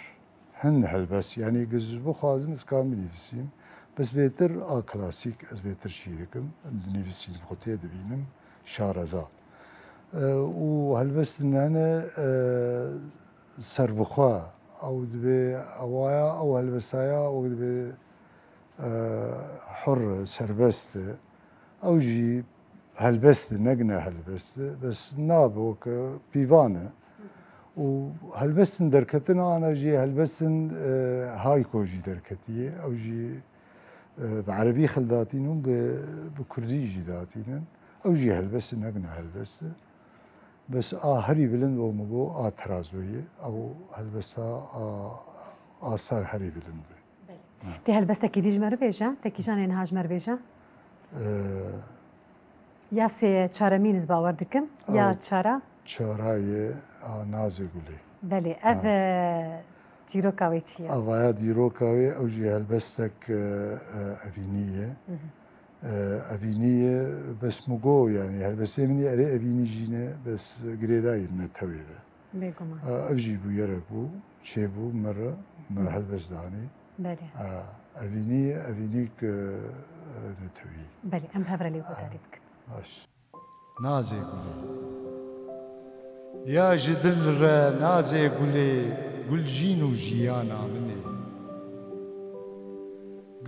Hin helbest, yanî, giz bixwazim, ez karim binivîsim. Bes bêtir a klasîk, ez bêtir çî dikim, dinivîsim, xwe tê dibînim, şareza. E, û helbestin hene, e, serbixwe, ew dibe, ewaya, ew helbestaya, ew dibe, e, hur, serbest. Ew jî helbest e, ne ne helbest e, bes nabe weke pîvan e. Û helbestin derketin ana jî helbestin, e, hayko jî derketiye. Ew jî, e, bi erebî xil datînin û bi, bi kurdî jî datînin. Ew jî helbest e, ne ne helbest e. Bes a herî bilind o min got a terazoyê. Ew helbesta a, a ser herî bilind e. Belê. Ha. Tê helbestekî dî ji me re bêje? Te kîjanê niha ji me re bêje? Ee, Ya sê çaremîn, ez bawer dikim. Ya Ew çara? Çarayê a Nazê Gulê. Belê, ev, Ha. e, çîroka wê çi ye? Avaya dîroka wê, ew jî helbestek, e, e, evînî ye. Hı hı. E, evînî ye, bes min got, yanî helbestê min ê erê evînî jî ne, bes girêdayî netewê be. Bêguman. E, ev jî bûyerek bû, çêbû, mir, me Hı. helbest danî. Belê. E, evînî, evînî ke, e, netewî. Belê, em bi hev re lê guhdarî bikin. Baş. Nazê Gulê. Ya ji dil re nazê gulê, gul jîn û jiyana min ê.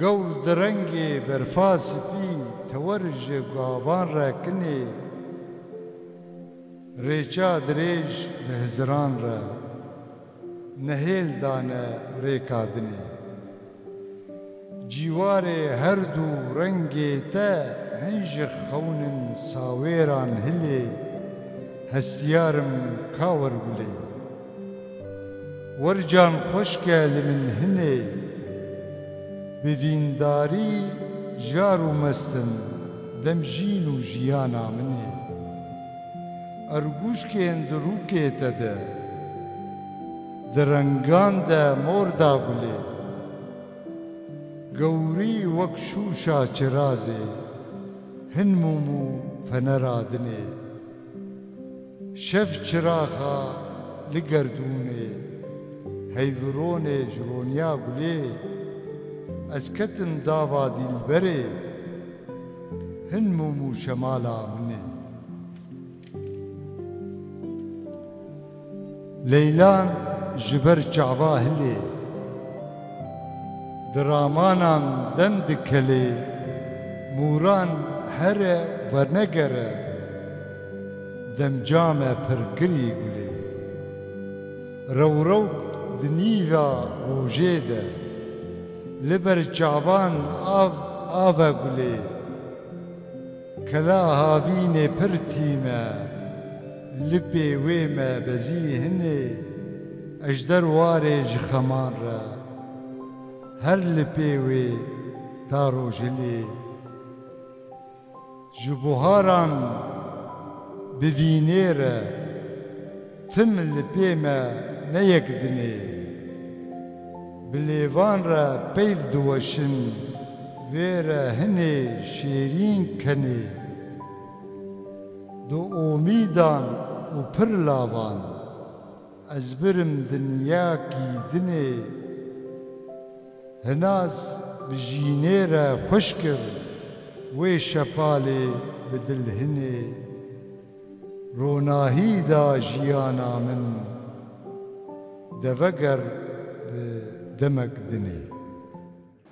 Gewr di rengê berfa spî, tewer ji gavan re kinê. Rêça dirêj bi hiziran re, nehêl dane rêka dinê. Cîwarê her du rengê te hin ji xewnin sawêran hilê, hestiyar im ka wer gulê. Wer can xweşke li min hinê, bi vîndarî jar û mest im, dem jîn û jiyana min ê. Ergûşkên di rûkê te de, di rengan de mor da gulê. Gewrî wek şûşa çirazê, hin mûm û fenera dinê. Şev çiraxa li gerdûnê, heyvironê ji roniya gulê. Ez ketim dava dîlberê, hin mûm û şemala min ê. Leylan ji ber çava hilê, di ramanan dem dikelê, mûran here vernegere, demca me pir kirî gulê. Rewrewk di nîva rojê de, li ber çavan av, ave gulê. Kela havînê pir tîm e, lipê wê me bezî hinê, ejder warê ji xeman re, her lipê wê ta rojhilê. Ji buharan bi vînê re, tim li pê me ne yek dinê. Bi lêvan re peyv diweşin, vê re hinê şêrîn kenê. Di omîdan û pir lavan, ez birim dinyakî dinê. Hinaz bi jînê re xweş kir, wê şepalê bi dil hinê. Ronahî da jiyana min, de veger bi demek dinê.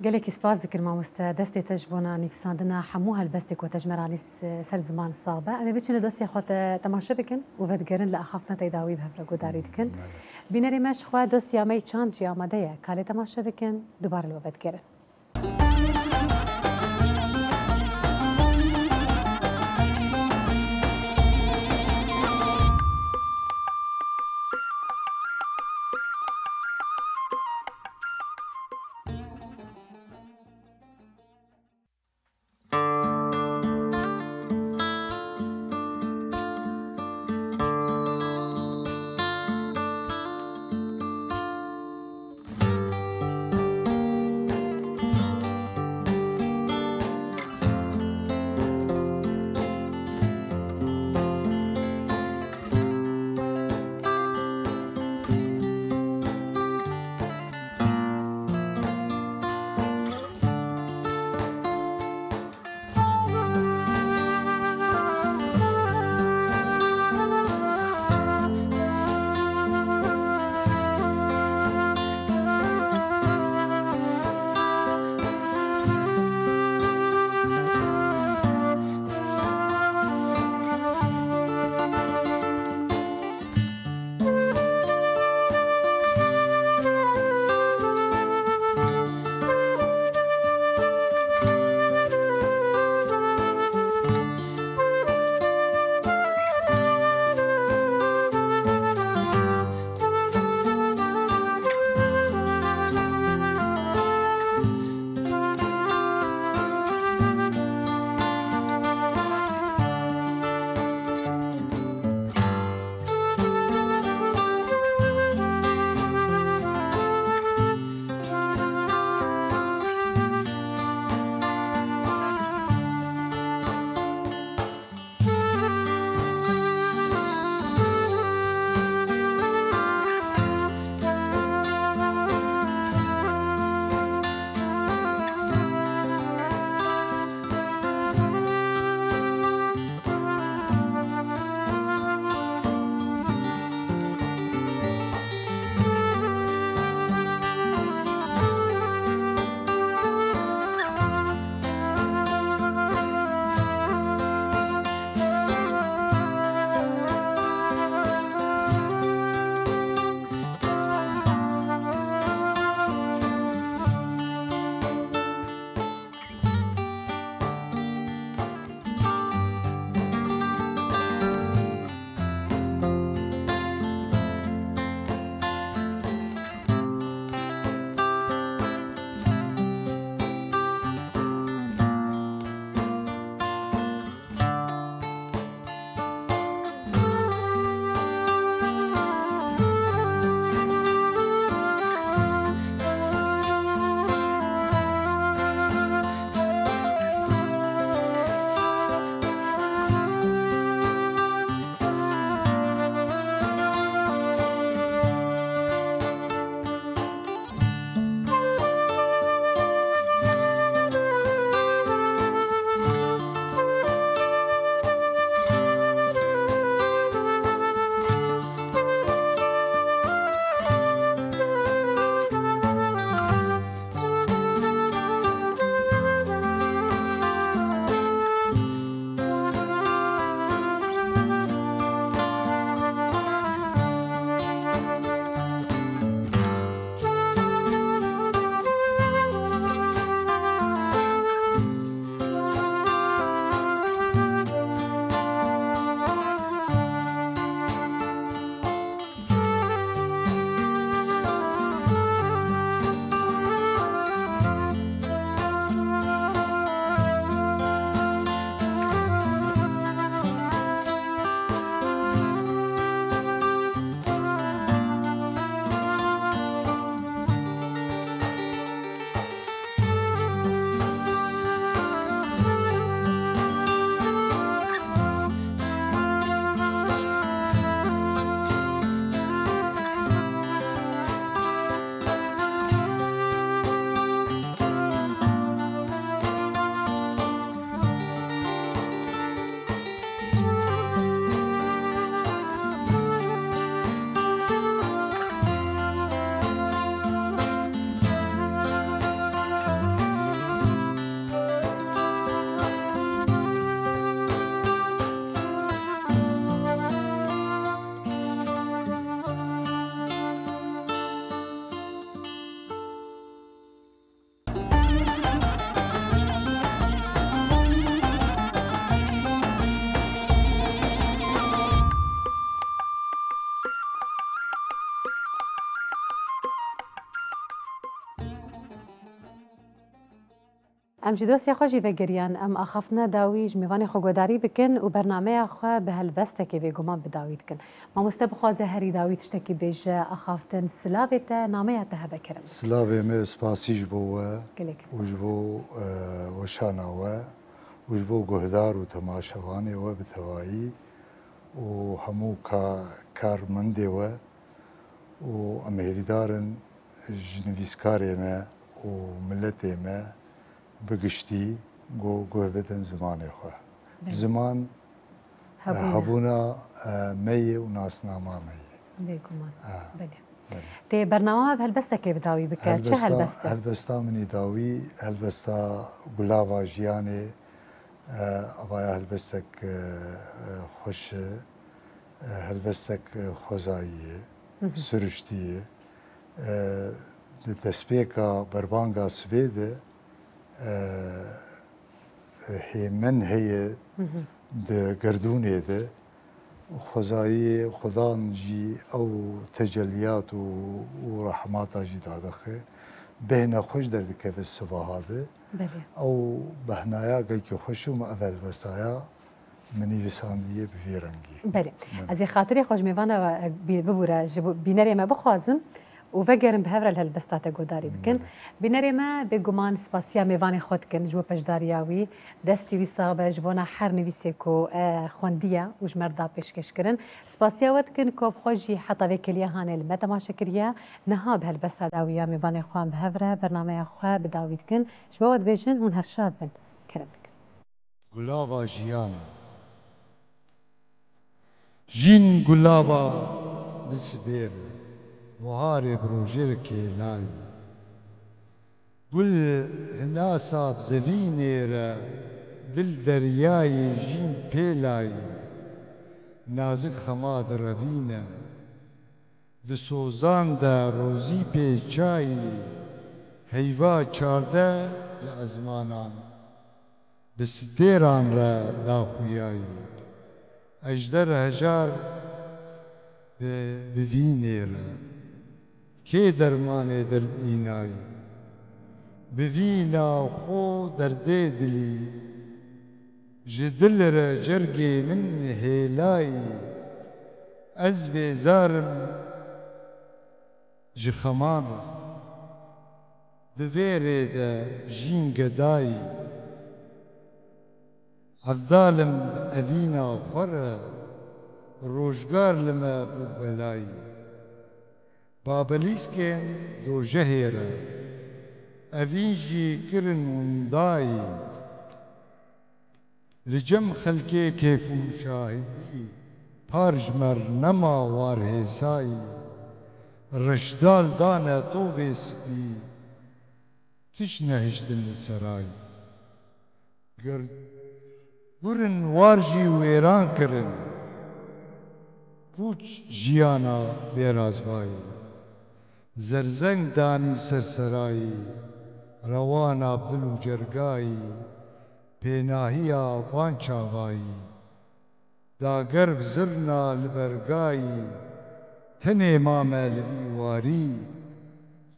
Gelekî spas dikin mamoste, destê te ji bona nivîsandina hemû helbestê ku te ji me re anî s-, ser ziman sax be. Em ê biçin li dosyê xwe te temaşe bikin û vedigerin, li axaftina te yê dawî bi hev re guhdarî dikin. Belê. Bînerê me, ji xwe dosya me yê çand jî amade ye. Ka lê temaşe bikin, dubare li we vedigerin. Em ji dostê xwe jî vegeriyan, em axaftina dawî ji mêvanê xwe guhdarî bikin û bernameya xwe bi helbestekê bêguman bi dawî dikin. Mamoste bixwaze herî dawî tiştekî bêje, axaftin, silavê te, nameya te hebe kerem. Silavê me, spasî ji bo we Gelek û ji spas. bo, e, weşana we û ji bo guhdar û temaşevanê we bi tevayî û hemû ka-, karmendê we û em hêvîdar in ji nivîskarê me û miletê me bi giştî go-, guh bidin zimanê xwe. Belê. Ziman, e, Hebûna. hebûna, e, me ye û nasnama me ye. Bêguman. E, Belê. belê. Tê bernama me bi helbestekê bi dawî bike. Çi Helbesta, helbest e? helbesta min î dawî, helbesta Gulava Jiyanê, e, avaya helbestek, e, e, xweş e, e, helbestek, e, xwezayî ye, Hı hı. siruştî ye. E, di destpêka berbanga sibê de, e, e, hêmen heye Hı hı. di gerdûnê de. Xwezayiyê Xudan jî ew tecelliyat û, û rehmata jî dadixe. Bêhna xwe ji derdikeve sibaha de. Belê. Ew behnaya gelkî xweş û me ev helbestaya min nivîsandiye bi vî rengî. Belê. Belê. Ez ê xatirê xwe ji mêvana we, e, bî-, bibûre, ji bo-, bînerê me bixwazim û vegerin bi hev re li helbesta te guhdarî bikin. Belê. Bînerê me bêguman spasiya mêvanê xwe dikin ji bo peşdariya wî. Destî wî sax be ji bona her nivîsê ku, e, xwendiye û ji me re da pêşkêş kirin. Spasiya we dikin ku bi xwe jî heta vê kêliya hanê li me temaşe kiriye. Niha bi helbesta dawî ya mêvanê xwe em bi hev re bernameya xwe bi dawî dikin. Ji bo we dibêjin hûn her şad bin. Kerem dikin. Gulava jiyan. Jîn gulava bi sibê re, buharê bi rojê re kêlayî. Gul hinasa bi zevînê re, dil deryayê jîn pêlayî. Nazik xema direvîne, di sozan de rozî pê çayî. Heyva çardeh li ezmanan. Bi stêran re daxuyayî. Ejder hejar bi, bi vînê re. Kê dermanê derdînayî? Bi vîna xwe derdê dilî. Ji dil re cergê min hêlayî. Ez bêzar im ji xeman re. Di vê rê de jîn gedayî. Evdal im bi evîna xwe re, rojgar li me bû belayî. Babelîskên dojehê re, evîn jî kirin windayî. Li cem xelkê kêf û şahidî, par ji me re nema war hêsayî. Reşdal dane tovê spî, tişt nehiştin li serayî. Ger gurin war jî wêran kirin, pûç jiyana bêrazbayî. Zerzeng danî ser serayî, rewana bi dil û cergayî, pênahiya van çavayî. Dager bi zirna li bergayî, tenê mame li vî warî,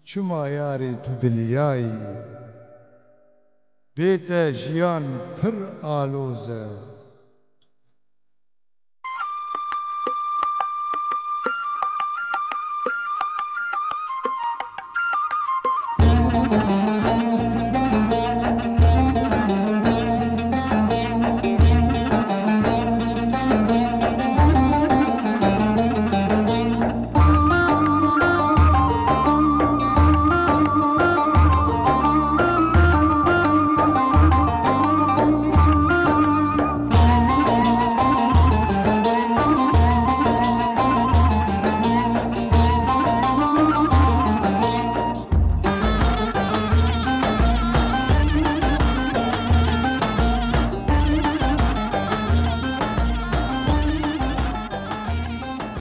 çima yarê tu diliyayî? Bê te jiyan pir aloz e,